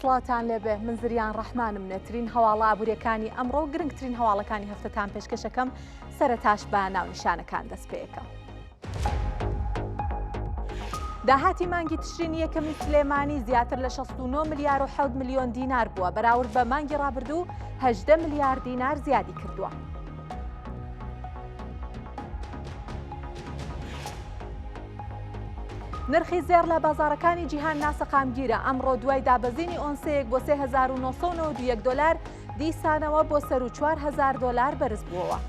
سڵاوتان لێبێ من زریان ڕەحمانم نوێترین هەواڵە ئابووریەکانی ئەمڕۆ و گرنگترین هەواڵەکانی هەفتەتان پێشکەشەکەم سەرەتاش بە ناونیشانەکان دەست پێەکەم. داهاتی مانگی تشرینی یەکەمی سلێمانی زیاتر لە 69 ملیار و 7 ملیۆن دینار بووە بەراورد بە مانگی ڕابردوو 18 ملیار دینار زیادی کردووە. نرخی زێڕ لە بازاڕەکانی جیهان ناسەقامگیرە، ئەمڕۆ دوای دابەزینی ئۆنسەیەک بۆ 3991 دۆلار، دیسانەوە بۆ سەروو 4000 دۆلار بەرزبووەوە.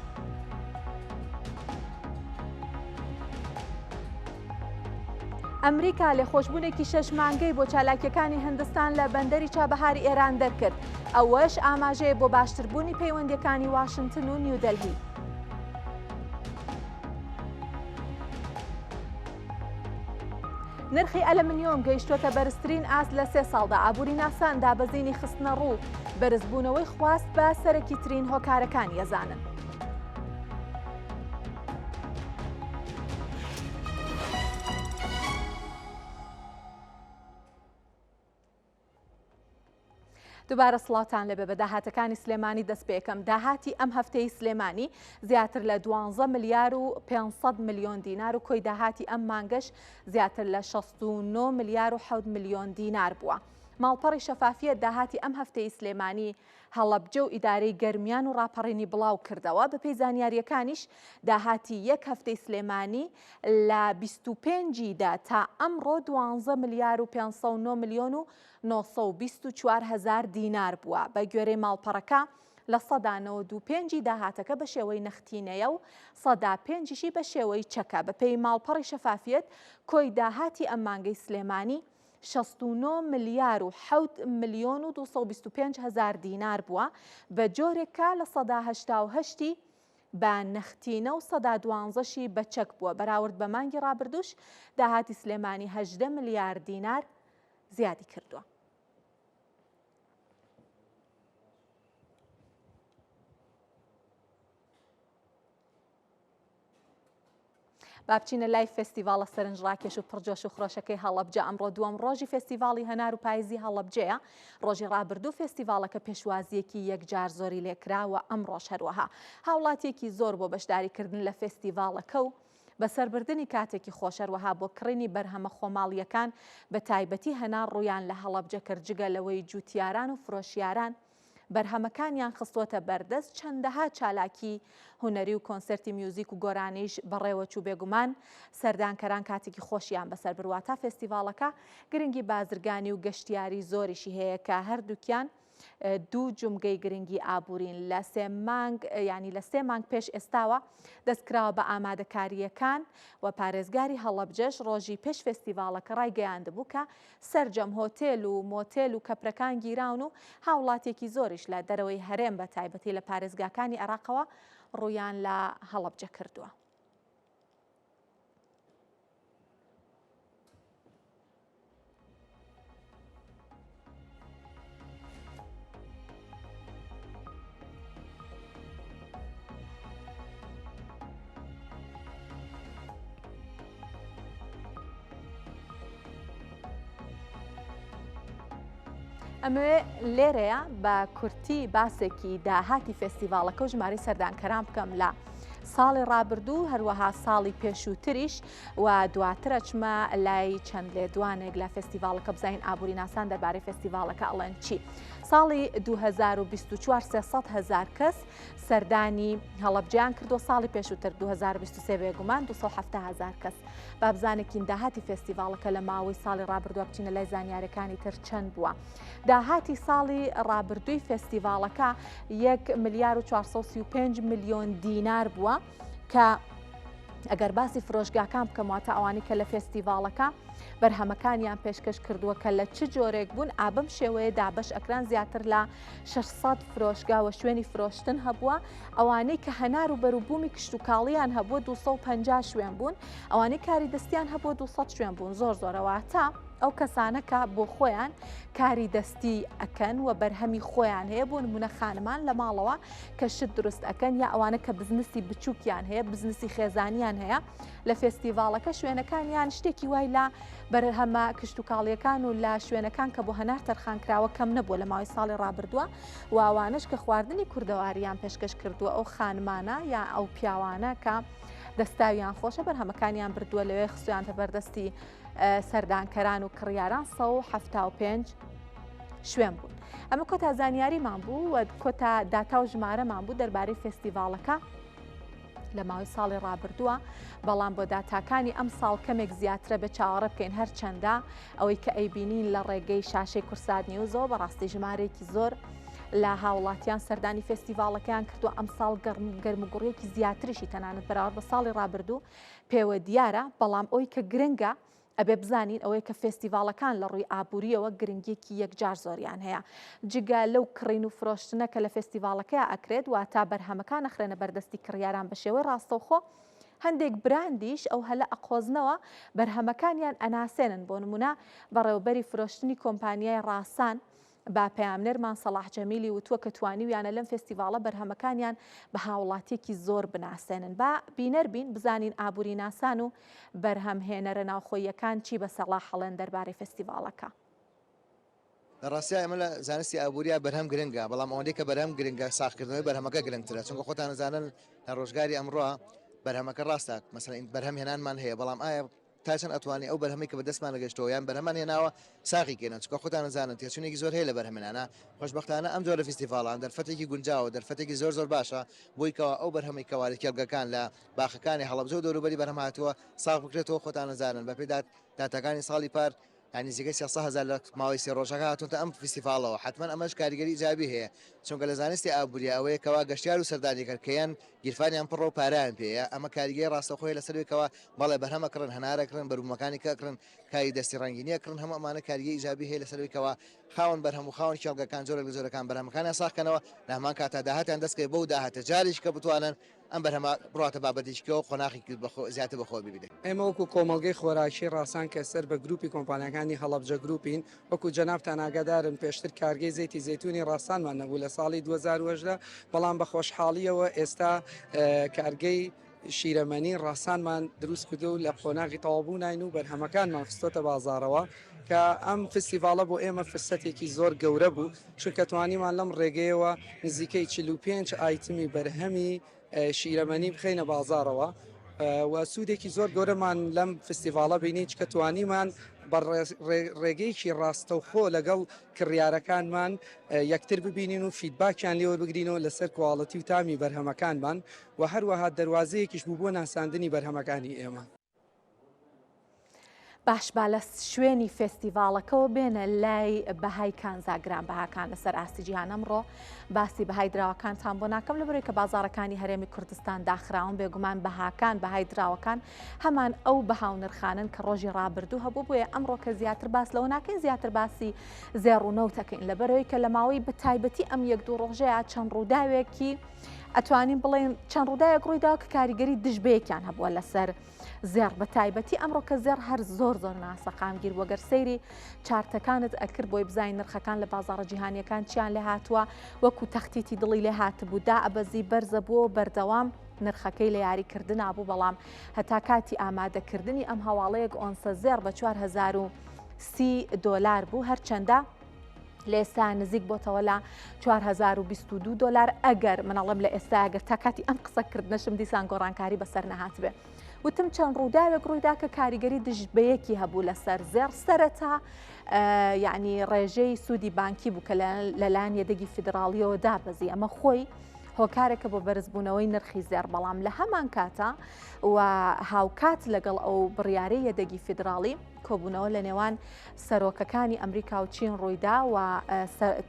ئەمریکا لێخۆشبوونێکی شەش مانگەی بۆ چالاکیەکانی هندستان لە بەندەری چابەهاری ئێران دەرکرد، ئەوەش ئاماژەیە بۆ باشتربوونی پەیوەندیەکانی واشنتن و نیودەلهی. نرخی ئەلەمنیۆم گەیشتووەتە بەرزترین ئاست لە سێ ساڵدا، ئابووریناسان دابەزینی خستنەڕوو و بەرزبوونەوەی خواست بە سەرەکیترین هۆکارەکانی ئەزانن. دوبارە سڵاوتان لێبێ بە داهاتەکانی سلێمانی دەست پێکەم داهاتی ئەم هەفتەی سلێمانی زیاتر لە 12 ملیار و 500 ملیۆن دینار و کۆی داهاتی ئەم مانگەش زیاتر لە 69 ملیار و 7 ملیۆن دینار بووە. ماڵپەڕی شەفافیەت داهاتی ئەم هەفتەی سلێمانی هەڵەبجە و ئیدارەی گەرمیان و ڕاپەڕینی بڵاو کردەوە بەپێی زانیاریەکانیش داهاتی یەک هەفتەی سلێمانی لە 25 دا تا ئەمڕۆ 12 ملیار و 509 ملیۆن و 924 هەزار دینار بووە. بە گوێرەی ماڵپەڕەکە، 95% ی داهاتەکە بە شێوەی نەختینەیە و سەدا پێنجیشی بە شێوەی چەکە. بەپێی ماڵپەڕی شەفافیەت، کۆی داهاتی ئەم مانگەی سلێمانی 69 ملیار و حەوت ملیۆن و 225 هەزار دینار بووە، بە جۆرێک کە 88% ی بە نەختینە و سەدا دوانزەشی بە چەک بووە. بەراورد بە مانگی ڕابردووش داهاتی سلێمانی 18 ملیار دینار زیادی کردووە. با بچینە لای فێستیڤاڵە سەرنجڕاکێش و پڕجۆش و خرۆشەکەی هەڵەبجە ئەمڕۆ دووەم ڕۆژی فێستیڤاڵی هەنار و پایزی هەڵەبجەیە ڕۆژی ڕابردوو فێستیڤاڵەکە پێشوازیەکی یەکجار زۆری لێکراوە ئەمڕۆش هەروەها هاوڵاتیەکی زۆر بۆ بەشداریکردن لە فێستیڤاڵەکە و بەسەربردنی کاتێکی خۆش هەروەها بۆ کڕینی بەرهەمە خۆماڵییەکان بە تایبەتی هەنار ڕوویان لە هەڵەبجە کرد جگە لەوەی جووتیاران و فرۆشیاران بەرهەمەکانیان خستووەتە بەردەست چەندەها چالاکی هونەری و کۆنسێرتی میوزیک و گۆرانیش بەڕێوەچوو بێگومان سەردانکەران کاتێکی خۆشیان بەسەر برد واتا فێستیڤاڵەکە گرنگی بازرگانی و گەشتیاری زۆریشی هەیە کە هەردووکیان دوو جومگەی گرنگی ئابوورین لە سێ مانگ ینی لە سێ مانگ پێش ئێستاوە دەستکراوە بە ئامادەکارییەکان و پارێزگاری هەڵەبجەش ڕۆژی پێش فێستیڤاڵەکە ڕایگەیاندبوو کە سەرجەم هۆتێل و مۆتێل و کەپرەکان گیراون و هاوڵاتیەکی زۆریش لە دەرەوەی هەرێم بە تایبەتی لە پارێزگاکانی عێراقەوە ڕوویان لە هەڵەبجە کردووە. ئەمەوێ لێرەیە بە کورتی باسێکی داهاتی فێستیڤاڵەکە و ژمارەی سەردانکەران بکەم لە ساڵی ڕابردوو هەروەها ساڵی پێشووتریش و دواتر ئەچمە لای چەند لێدوانێک لە فێستیڤاڵەکە بزانین ئابووریناسان دەربارەی فێستیڤاڵەکە ئەڵێن چی. ساڵی 2024 300 هەزار کەس سەردانی هەڵەبجەیان کردووە ساڵی پێشووتر 2023 بێگومان 270 هەزار کەس. با بزانێکین داهاتی فێستیڤاڵەکە لە ماوەی ساڵی ڕابردووە بچینە لای زانیارەکانی تر چەند بووە. داهاتی ساڵی ڕابردووی فێستیڤاڵەکە 1 ملیار و 435 ملیۆن دینار بووە کە ئەگەر باسی فرۆشگاکان بکەم واتە ئەوانەی کە لە فێستیڤاڵەکە بەرهەمەکانیان پێشکەش کردووە کە لە چ جۆرێک بوون ئابم شێوەیە دابەش ئەکران زیاتر لە 600 فرۆشگا و شوێنی فرۆشتن هەبووە ئەوانەی کە هەنار و بەروبوومی کشتوکاڵیان هەبووە 250 شوێن بوون ئەوانەی کاری دەستیان هەبووە 200 شوێن بوون زۆر زۆرەواتە. ئەو کەسانە کە بۆ خۆیان کاری دەستی ئەکەن و بەرهەمی خۆیان هەیە بۆ نمونە خانمان لە ماڵەوە کە شت دروست ئەکەن یا ئەوانە کە بزنسی بچووکیان هەیە بزنسی خێزانیان هەیە لە فێستیڤاڵەکە شوێنەکانیان شتێکی وای لە بەرهەمە کشتوکاڵیەکان و لە شوێنەکان کە بۆ هەنار تەرخان کراوە کەم نەبووە لە ماوەی ساڵی ڕابردووە و ئەوانەش کە خواردنی کوردەواریان پێشکەش کردووە ئەو خانمانە یا ئەو پیاوانە کە دەستاویان خۆشە بەرهەمەکانیان بردووە لەوێ خستویانتە بەردەستی سەردانکەران و کڕیاران 175 شوێن بوون. ئەمە کۆتا زانیاریمان بوو و کۆتا داتا و ژمارەمان بوو دەربارەی فێستیڤاڵەکە لە ماوەی ساڵی ڕابردووە، بەڵام بۆ داتاکانی ئەم ساڵ کەمێک زیاترە بێ چاوەڕێ بکەین هەرچەندە ئەوەی کە ئەیبینین لە ڕێگەی شاشەی کورسات نیوزەوە بەڕاستی ژمارەیەکی زۆر لە هاوڵاتیان سەردانی فێستیڤاڵەکەیان کردووە ئەمساڵ گەرموگوڕیەکی زیاتریشی تەنانەت بەراورد بە ساڵی ڕابردوو پێوە دیارە، بەڵام ئەوی کە گرنگە ئەبێ بزانین ئەوەیە کە فێستیڤاڵەکان لە ڕووی ئابوورییەوە گرنگییەکی یەکجار زۆریان هەیە. جگە لەو کڕین و فرۆشتنە کە لە فێستیڤاڵەکەیا ئەکرێت، واتا بەرهەمەکان ئەخرێنە بەردەستی کڕیاران بە شێوەی ڕاستەوخۆ، هەندێک براندیش ئەو هەلە ئەقۆزنەوە بەرهەمەکانیان ئەناسێنن، بۆ نموونە بەڕێوەبەری فرۆشتنی کۆمپانیای ڕاسان بە پەیامنێرمان سەڵاح جەمیلی وتووە کە توانیویانە لەم فێستیڤاڵە بەرهەمەکانیان بە هاوڵاتیەکی زۆر بناسێنن. با بینەر بین بزانین ئابوریناسان و بەرهەمهێنەرە ناوخۆییەکان چی بە سەڵاح ئەڵێن دەربارەی فێستیڤاڵەکە. لە ڕاستیا ئێمە لە زانستی ئابووریا بەرهەم گرنگە، بەڵام ئەوەندەی کە بەرهەم گرنگە ساغکردنەوەی بەرهەمەکە گرنگترە، چونکە خۆتان ئەزانن لە ڕۆژگاری ئەمڕۆ بەرهەمەکە ڕاستە مەسەلەن بەرهەم هێنانمان هەیە، بەڵام ئایا تا چەند ئەتوانین ئەو بەرهەمەی کە بەدەستمان گەشتەوە یان بەرهەمان هێناوە ساغی کەینەوە چونکە خۆتان ئەزانن تێچوونێکی زۆر هەیە لە بەرهەمێنانا خۆشبەختانە ئەم جۆرە فیستیڤاڵان دەرفەتێکی گونجاوە دەرفەتێکی زۆر زۆر باشە بۆی کەوا ئەو بەرهەمەی کەوا لە کێڵگەکان لە باخەکانی هەڵەبجە و دەوروبەری بەرهەم هاتووە ساغ بکرێتەوە خۆتان ئەزانن بەپێی داتاکانی ساڵی پار یانی نزیکەی 300 هەزار لە ماوەی سێ ڕۆژەکە هاتوونتە ئەم فیستیڤاڵەوە حەتمەن ئەمەش کاریگەری ئیجابی هەیە چونکە لە زانستی ئابووریە ئەوەیە کەوا گەشتیار و سەردانیکەر کە یان گیرفانیان پڕە و پارەیان پێیە ئەمە کاریگەری ڕاستەوخۆیە لەسەر ئەوەی کەوا بەڵێ بەرهەم ئەکڕن هەنار ئەکڕن بەروبوومەکانی کە ئەکڕن کاری دەستی ڕەنگینی ئەکڕن هەموو ئەمانە کاریگەری ئیجابی هەیە لەسەر ئەوەی کەوا خاوەن بەرهەم و خاوەن کێڵگەکان جۆرێک لە جۆرەکان بەرهەمەکانیان ساغ کەنەوە لە هەمان کاتا داهاتیان دەست کەوێت بەو داهاتە جارێکی کە بتوانن ئەم بەرهەمە بڕواتە بابەتێکی کەوە قۆناخی زیاتر بەخۆوە ببینێت. ئێمە وەکو کۆمەڵگەی خۆراکی ڕاسان کە سەر بە گروپی کۆمپانیاکانی هەڵەبجە گروپین، وەکو جەنابتان ئاگادارن پێشتر کارگەی زەیتی زەیتونی ڕاسانمان نەبوو لە ساڵی 2018، بەڵام بە خۆشحاڵییەوە ئێستا کارگەی شیرەمەنی ڕاسانمان دروست کردو و لە قۆناغی تەواوبووناین و بەرهەمەکانمان خستۆتە بازاڕەوە کە ئەم فستیڤاڵە بۆ ئێمە فرسەتێکی زۆر گەورە بوو چونکە توانیمان لەم ڕێگەیەوە نزیکەی 45 ئایتمی بەرهەمی شیرەمەنی بخەینە بازاڕەوە و سوودێکی زۆر گەورەمان لەم فستیڤاڵە بینی چکە توانیمان بە ڕێگەیەکی ڕاستەوخۆ لەگەڵ کڕیارەکانمان یەکتر ببینین و feedback یان لێوەربگرینەوە لەسەر quality و تامی بەرهەمەکانمان و هەروەها دەروازەیەکیش بوو بۆ ناساندنی بەرهەمەکانی ئێمە. باش با لە شوێنی فێستیڤاڵەکەوە بێنە لای بەهای کانزا گرانبەهاکان لەسەر ئاستی جیهان ئەمڕۆ باسی بەهای دراوەکانتان بۆ ناکەم لەبەرەوەی کە بازاڕەکانی هەرێمی کوردستان داخراون بێگومان بەهاکان بەهای دراوەکان هەمان ئەو بەها و نرخانن کە ڕۆژی ڕابردوو هەبوو بۆیە ئەمڕۆ کە زیاتر باس لەوە ناکەین زیاتر باسی زێڕ و نەوتەکەین لەبەرەوەی کە لە ماوەی بەتایبەتی ئەم یەک دوو ڕۆژەیە چەند ڕووداوێکی ئەتوانین بڵێن چەند ڕووداوێک ڕوویدا کە کاریگەری دژ بەیەکیان هەبووە لەسەر زێڕ بە تایبەتی ئەمڕۆ کە زێڕ هەر زۆر زۆر ناسەقامگیر بووە گەر سەیری چارتەکانت ئەکرد بۆی بزانین نرخەکان لە بازاڕە جیهانیەکان چیان لێ هاتووە وەکو تەختیتی دڵی لێ هاتبوو دا ئەبەزی بەرزە بووە بەردەوام نرخەکەی لە یاریکردنا بوو بەڵام هەتا کاتی ئامادەکردنی ئەم هەواڵەیەک ئۆنسە زێڕ بە 4030 دۆلار بوو هەرچەندە لە ئێستا نزیک بۆتەوە لە 4022 دلار ئەگەر منەڵم لە ئێستا ئەگەر تا کاتی ئەم قسەکردنەشم دیسان گۆڕانکاری بەسەر نەهاتبێ وتم چەند ڕووداوێک ڕوویدا کە کاریگەری دژ بەیەکی هەبوو لەسەر زێڕ سەرەتا یعنی ڕێژەی سوودی بانکی بوو کە لەلایەن یەدەگی فیدراڵیەوە دابەزی ئەمە خۆی هۆکارێکە بۆ بەرزبوونەوەی نرخی زێڕ بەڵام لە هەمان کاتە و هاوکات لەگەڵ ئەو بڕیارەی یەدەگی فیدراڵی کۆبوونەوە لە نێوان سەرۆکەکانی ئەمریکا و چین ڕوویدا و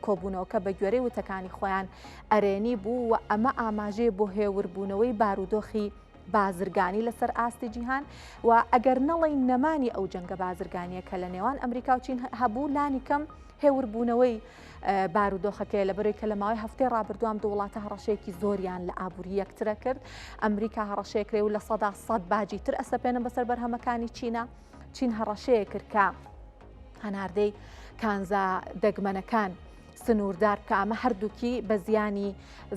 کۆبوونەوەکە بە گوێرەی وتەکانی خۆیان ئەرێنی بوو و ئەمە ئاماژەیە بۆ هێوربوونەوەی بارودۆخی بازرگانی لەسەر ئاستی جیهان و ئەگەر نەڵێین نەمانی ئەو جەنگە بازرگانیە کە لە نێوان ئەمریکا و چین هەبوو لانی کەم هێوربوونەوەی بارودۆخەکەی لەبەرەوەی کە لە ماوەی هەفتەی ڕابردوام دوو وڵاتە هەڕەشەیەکی زۆریان لە ئابووری یەکترە کرد ئەمریکا هەڕەشەیە کرێ و 100% باجی تر ئەسەپێنن بەسەر بەرهەمەکانی چینە چین هەڕەشەیە کرد کە. هەناردەی کانزا دەگمەنەکان سنووردار بکە ئەمە هەردووکی بە زیانی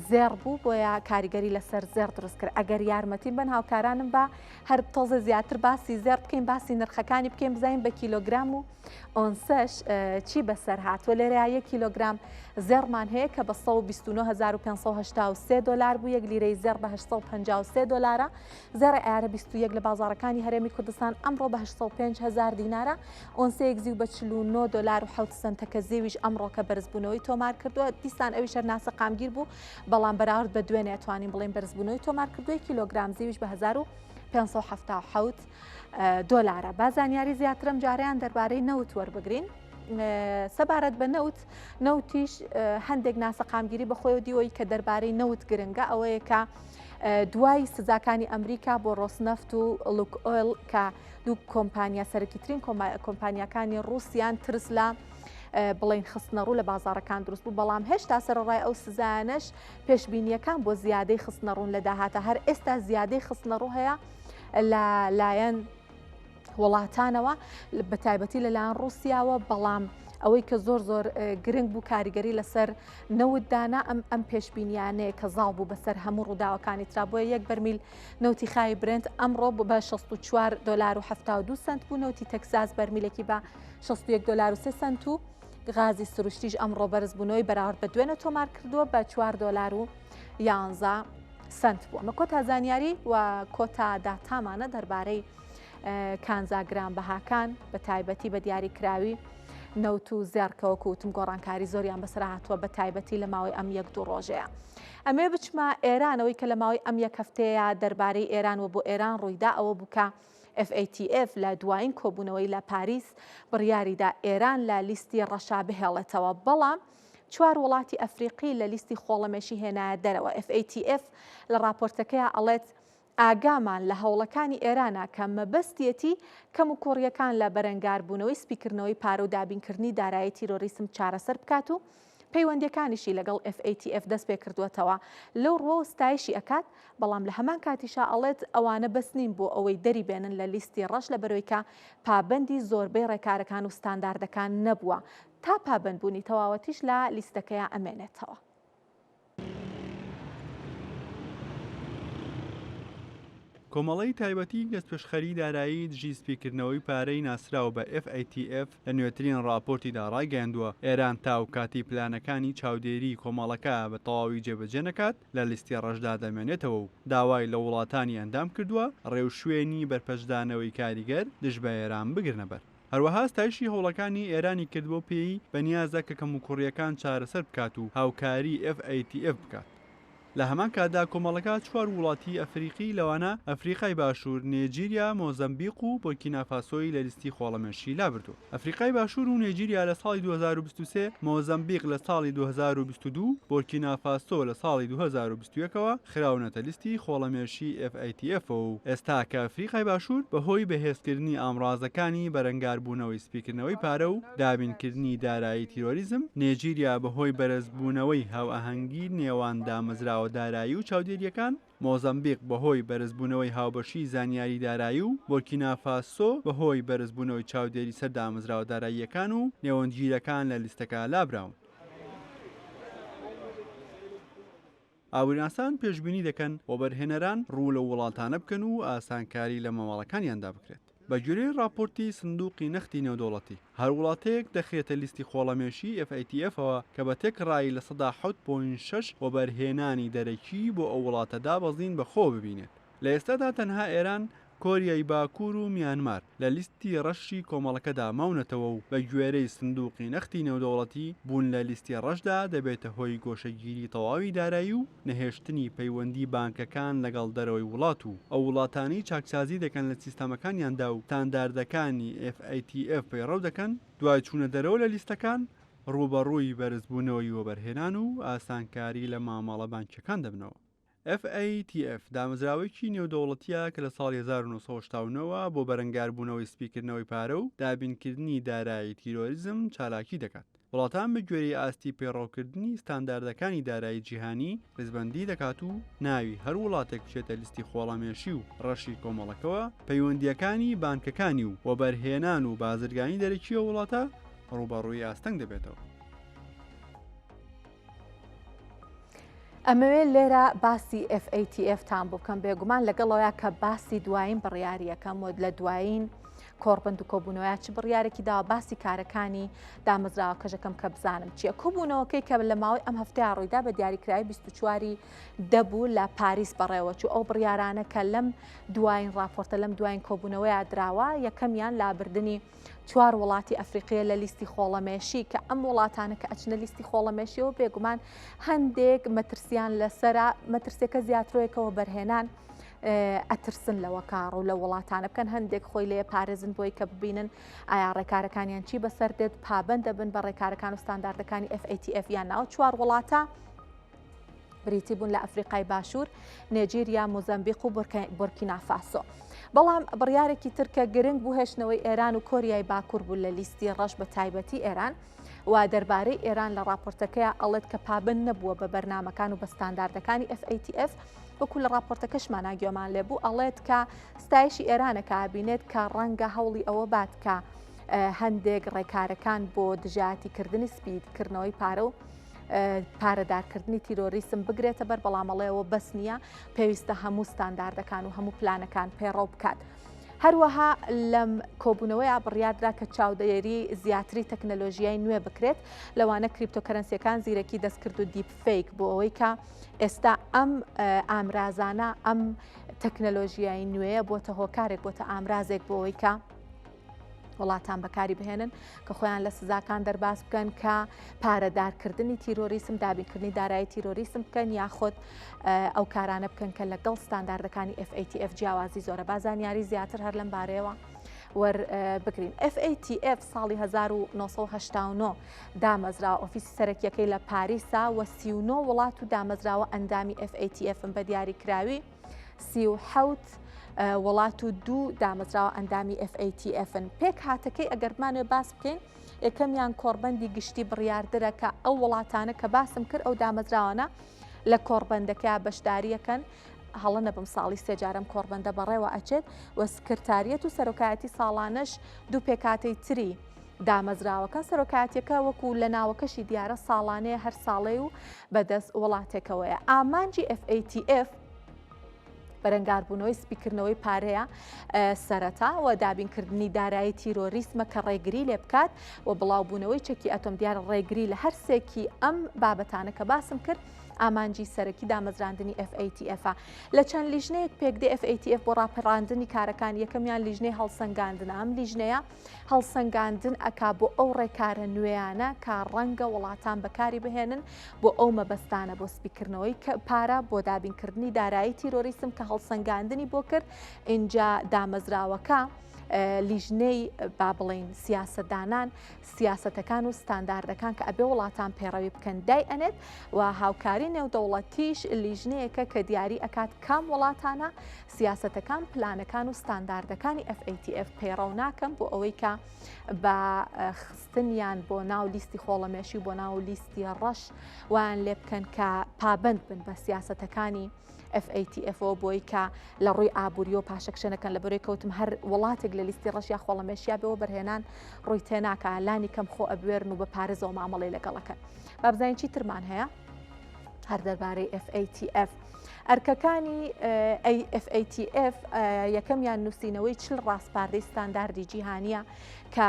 زێڕ بوو بۆیە کاریگەری لەسەر زێڕ دروست کرد ئەگەر یارمەتیم بن هاوکارانم بە هەر تۆزە زیاتر باسی زێڕ بکەین باسی نرخەکانی بکەین بزانین بە کیلۆگرام و ئۆنسەش چی بەسەر هاتووە لێرە یەک کیلۆگرام زێڕمان هەیە کە بە 129583 دلار بوو یەک لیرەی زێڕ بە 853 دلارە زێڕی عیارە 21 لە بازاڕەکانی هەرێمی کوردستان ئەمڕۆ بە 805 هزار دینارە ئۆنسەیەک زیو بە 49 دلار و 7 سنتە کە زیویش ئەمڕۆکە بەرزبوونەوەی تۆمار کردووە دیسان ئەویش هەر ناسەقامگیر بوو بەڵام بەراورد بە دوێنێ توانین بڵێن بەرزبوونەوەی تۆمار کردووە کیلۆگرام زیویش بە 1577 دۆلارە. با زانیاری زیاتر ئەم جارەیان دەربارەی نەوت وەربگرین. سەبارەت بە نەوت، نەوتیش هەندێک ناسەقامگیری بەخۆیەوە دیوەی کە دەربارەی نەوت گرنگە ئەوەیە کە دوای سزاکانی ئەمریکا بۆ ڕۆسنەفت و لوک ئۆیل کە دوو کۆمپانیا سەرەکیترین کۆمپانیاکانی ڕووسیان ترس لە بڵین خستنەڕوو لە بازارەکان دروست بوو بەڵام هێشتا سەرڕای ئەو سزایانەش پێشبینیەکان بۆ زیادەی خستنەڕوون لە داهاتە هەر ئێستا زیادەی خستنەڕوو هەیە لە لایەن وڵاتانەوە بە تایبەتی لەلایەن ڕووسیاوە بەڵام ئەوەی کە زۆر زۆر گرنگ بوو کاریگەری لەسەر نەوت دانا ئەم ئەم پێشبینیانەیە کە زاڵ بوو بەسەر هەموو ڕووداوەکانی ترا بۆیە یەک بەرمیل نەوتی خاوی برنت ئەمڕۆ بە 64 دلار و 72 سنت بوو نەوتی تەکساس بەرمیلێکی بە 61 دلار و 3 سنت و غازی سروشتیش ئەمڕۆ بەرزبوونەوەی بەراورد بە دوێنە تۆمار کردووە بە 4 دلار و 11 سنت بوو ئەمە کۆتا زانیاری و کۆتا داتامانە دەربارەی کانزا گرانبەهاکان بە تایبەتی بە دیاریکراوی نەوت و زێڕ کە وەکو وتم گۆڕانکاری زۆریان بەسەر هاتووە بە تایبەتی لە ماوەی ئەم یەک دوو ڕۆژەیە. ئەمێ بچمە ئێرانەوەی کە لە ماوەی ئەم یەک هەفتەیە دەربارەی ئێران و بۆ ئێران ڕوویدا ئەوە بوو کە FATF لە دوایین کۆبوونەوەی لە پاریس بڕیاریدا ئێران لە لیستی ڕەشا بهێڵێتەوە بەڵام چوار وڵاتی ئەفریقی لە لیستی خۆڵەمێشی هێنایە دەرەوە. FATF لە ڕاپۆرتەکەیا ئەڵێت ئاگامان لە هەوڵەکانی ئێرانە کە مەبەستیەتی کەموکوڕییەکان لە بەرەنگاربوونەوەی سپیکردنەوەی پارە و دابینکردنی دارایی تیرۆریسم چارەسەر بکات و پەیوەندییەکانیشی لەگەڵ FATF دەستپێکردووەتەوە لەو ڕووەوە ستایشی ئەکات بەڵام لە هەمان کاتیشا ئەڵێت ئەوانە بەس نین بۆ ئەوەی دەریبێنن لە لیستی ڕەش لەبەرئەوەی کە پابەندی زۆربەی ڕێکارەکان و ستانداردەکان نەبووە تا پابەندبوونی تەواوەتیش لە لیستەکەیا ئەمێنێتەوە. کۆمەڵەی تایبەتی دەستپێشخەری دارایی دژی سپیکردنەوەی پارەی ناسراو بە FATF لە نوێترین ڕاپۆرتیدا ڕایگەیاندووە، ئێران تاوکاتی پلانەکانی چاودێریی کۆمەڵەکە بە تەواوی جێبەجێ نەکات لە لیستی ڕەشدا دەمێنێتەوە و داوای لە وڵاتانی ئەندام کردووە ڕێوشوێنی بەرپەرچدانەوەی کاریگەر دژ بە ئێران بگرنەبەر. هەروەها ستایشی هەوڵەکانی ئێرانی کرد بەو پێیەی بەنیازە کە کەموکوڕییەکان چارەسەر بکات و هاوکاری FATF بکات. لە هەمان کاتدا کۆمەڵەکە چوار وڵاتی ئەفریقی لەوانە ئەفریقای باشوور، نێجیریا، مۆزەمبیق و بۆرکینافاسۆی لە لیستی خۆڵەمێشی لابردووە. ئەفریقای باشوور و نێجیریا لە ساڵی 2023، مۆزەمبیق لە ساڵی 2022، بۆرکینافاسۆ لە ساڵی 2021 ەوە خراونەتە لیستی خۆڵەمێشی FATF ەوە و ئێستا کە ئەفریقای باشوور بەهۆی بەهێزکردنی ئامڕازەکانی بەرەنگاربوونەوەی سپیکردنەوەی پارە و دابینکردنی دارایی تیرۆریزم، نێجیریا بەهۆی بەرزبوونەوەی هاوئاهەنگی نێوان دامەزراوە دارایی و چاودێرییەکان، مۆزەمبیق بەهۆی بەرزبوونەوەی هاوبەشیی زانیاری دارایی و بۆرکینافاسۆ بەهۆی بەرزبوونەوەی چاودێری سەر دامەزراوە داراییەکان و نێوەندگیرەکان لە لیستەکە لابراون. ئابووریناسان پێشبینی دەکەن وەبەرهێنەران ڕوو لەو وڵاتانە بکەن و ئاسانکاری لە مامەڵەکانیاندا بکرێت. بە گوێرەی ڕاپۆرتی سندوقی نەختی نێودەوڵەتی، هەر وڵاتەیەک دەخرێتە لیستی خۆڵەمێشی FATF ەوە کە بە تێکڕایی 7.6% وەبەرهێنانی دەرەکی بۆ ئەو وڵاتە دابەزین بەخۆوە ببینێت. لە ئێستادا تەنها ئێران، کۆریای باکوور و میانمار لە لیستی ڕەشی کۆمەڵەکەدا ماونەتەوە و بە گوێرەی سندوقی نەختی نێودەوڵەتی، بوون لە لیستی ڕەشدا دەبێتە هۆی گۆشەگیری تەواوی دارایی و نەهێشتنی پەیوەندی بانکەکان لەگەڵ دەرەوەی وڵات و ئەو وڵاتانەی چاکسازی دەکەن لە سیستەمەکانیاندا و ستانداردەکانی FATF پەیڕەو دەکەن، دوای چوونە دەرەوە لە لیستەکان ڕووبەڕووی بەرزبوونەوەی وەبەرهێنان و ئاسانکاری لە مامەڵە بانکییەکان دەبنەوە. FATF دامەزراوەیەکی نێودەوڵەتییە کە لە ساڵی 1989 ەوە بۆ بەرەنگاربوونەوەی سپیکردنەوەی پارە و دابینکردنی دارایی تیرۆریزم چالاکی دەکات. وڵاتان بەگوێرەی ئاستی پەیڕەوکردنی ستانداردەکانی دارایی جیهانی ڕیزبەندی دەکات و ناوی هەر وڵاتێک بچێتە لیستی خۆڵەمێشی و ڕەشی کۆمەڵەکەوە، پەیوەندییەکانی بانکەکانی و وەبەرهێنان و بازرگانی دەرەکی ئەو وڵاتە ڕووبەڕووی ئاستەنگ دەبێتەوە. ئەمەوێ لێرە باسی FATF تان بۆ بکەم بێگومان لەگەڵەوەیا کە باسی دوایین بڕیاریەکەم و لە دوایین کۆڕبەند و کۆبوونەوەیا چ بڕیارێکی داوە باسی کارەکانی دامەزراوەکەشەکەم کە بزانم چییە کۆبوونەوەکەی کە لە ماوەی ئەم هەفتەیە ڕوویدا بە دیاریکراوی 24 دەبوو لە پاریس بەڕێوەچوو ئەو بڕیارانە کە لەم دوایین راپۆرتە لەم دوایین کۆبوونەوەیا دراوە یەکەمیان لابردنی چوار وڵاتی ئەفریقیە لە لیستی خۆڵەمێشی کە ئەم وڵاتانە کە ئەچنە لیستی خۆڵەمێشیەوە بێگومان هەندێک مەترسیان لەسرە مەترسیەکە زیاترۆیەکەوە بەرهێنان ئەترسن لەوە کاڕ و لە وڵاتانە بکەن هەندێک خۆی لێ پارێزن بۆی کە ببینن ئایا ڕێکارەکانیان چی بەسەر دێت پابند دەبن بە ڕێکارەکان و ستانداردەکانی FATF یان ناو چوار وڵاتە بریتی بوون لە ئەفریقای باشوور، نێجیریا، مۆزەمبیق و بۆرکینافاسۆ. بەڵام بڕیارێکی تر کە گرنگ بوو هێشتنەوەی ئێران و کۆریای باکوور بوو لە لیستی ڕەش بە تایبەتی ئێران و دەربارەی ئێران لە ڕاپۆرتەکەیا ئەڵێت کە پابەند نەبووە بە بەرنامەکان و بە ستانداردەکانی FATF وەکو لە ڕاپۆرتەکەشمانا گوێمان لێ بوو ئەڵێت کە ستایشی ئێرانە کە ئابینێت کە ڕەنگە هەوڵی ئەوە بات کە هەندێک ڕێکارەکان بۆ دژایەتیکردنی سپیکردنەوەی پارە و پارەدارکردنی تیرۆریسم بگرێتە بەر، بەڵام ئەڵێ ئەوە بەس نییە، پێویستە هەموو ستانداردەکان و هەموو پلانەکان پەیڕەو بکات. هەروەها لەم کۆبوونەوەیە بڕیاردرا کە چاودێری زیاتری تەکنەلۆژیای نوێ بکرێت، لەوانە کریپتۆکەرەنسیەکان، زیرەکی دەستکرد و deep fake، بۆ ئەوەی کە ئێستا ئەم ئامرازانە، ئەم تەکنەلۆژیای نوێیە بۆتە هۆکارێک، بۆتە ئامرازێک بۆ ئەوەی کە وڵاتان بەکاری بهێنن کە خۆیان لە سزاکان دەرباز بکەن کە پارەدارکردنی تیرۆریسم دابینکردنی دارایی تیرۆریسم بکەن یاخود ئەو کارانە بکەن کە لەگەڵ ستانداردەکانی FATF جیاوازی زۆرە با زانیاری زیاتر هەر لەم بارەیەوە وەربگرین. FATF ساڵی 1989 دامەزرا ئۆفیسی سەرەکیەکەی لە پاریسا و 39 وڵات و دامەزراوە ئەندامی FATF-ن بە دیاریکراوی 37 وڵات و دوو دامەزراوە ئەندامی FATF-ن. پێکهاتەکەی ئەگەر بمانەوێت باس بکەین، یەکەمیان کۆڕبەندی گشتی بڕیاردرە کە ئەو وڵاتانە کە باسم کرد ئەو دامەزراوانە لە کۆڕبەندەکە بەشداریەکەن هەڵە نەبم ساڵی سێجارم کۆڕبەندە بەڕێوە ئەچێت و سکرتاریەت و سەرۆکایەتی ساڵانەش دوو پێکاتەی تری دامەزراوەکەن سەرۆکایەتیەکە وەکو لە ناوەکەشی دیارە ساڵانەیە هەر ساڵەی و بەدەست وڵاتێکەوەیە ئامانجی FATF بەرەنگاربوونەوەی سپیکردنەوەی پارەیە سەرەتا و دابینکردنی دارایی تیرۆریسمە کە ڕێگری لێ بکات و بڵاوبوونەوەی چەکی ئەتۆم دیار ڕێگری لە هەر سێکی ئەم بابەتانە کە باسم کرد ئامانجی سەرەکی دامەزراندنی FATF ە. لە چەند لیژنەیەک پێکدێ FATF بۆ ڕاپەڕاندنی کارەکان یەکەمیان لیژنەی هەڵسەنگاندنە ئەم لیژنەیە هەڵسەنگاندن ئەکا بۆ ئەو ڕێکارە نوێیانە کە ڕەنگە وڵاتان بەکاری بهێنن بۆ ئەو مەبەستانە بۆ سپیکردنەوەی پارە بۆ دابینکردنی دارایی تیرۆریسم کە هەڵسەنگاندنی بۆ کرد ئینجا دامەزراوەکە لیژنەی با بڵین سیاسەتدانان سیاسەتەکان و ستانداردەکان کە ئەبێ وڵاتان پەیڕەوی بکەن دای ئەنێت و هاوکاری نێودەوڵەتیش لیژنەیەکە کە دیاری ئەکات کام وڵاتانە سیاسەتەکان، پلانەکان و ستانداردەکانی FATF پەیڕەو ناکەن بۆ ئەوەی کە بە خستنیان بۆ ناو لیستی خۆڵەمێشی و بۆ ناو لیستی ڕەش وایان لێ بکەن کە پابەند بن بە سیاسەتەکانی FATF ەوە بۆی کە لە ڕووی ئابووریەوە پاشەکشە نەکەن لە بەرەی کەوتم هەر وڵاتێک لە لیستی ڕەش یا خۆڵەمێشیا بێ وەبەرهێنان ڕووی تێناکا لانی کەم خۆ ئەبوێرن و بە پارێزەوە مامەڵەی لەگەڵەکەن با بزانین چی ترمان هەیە هەر دەربارەی FATF. ئەرکەکانی FATF یەکەمیان نووسینەوەی چل ڕاسپاردەی ستانداردی جیهانیە کە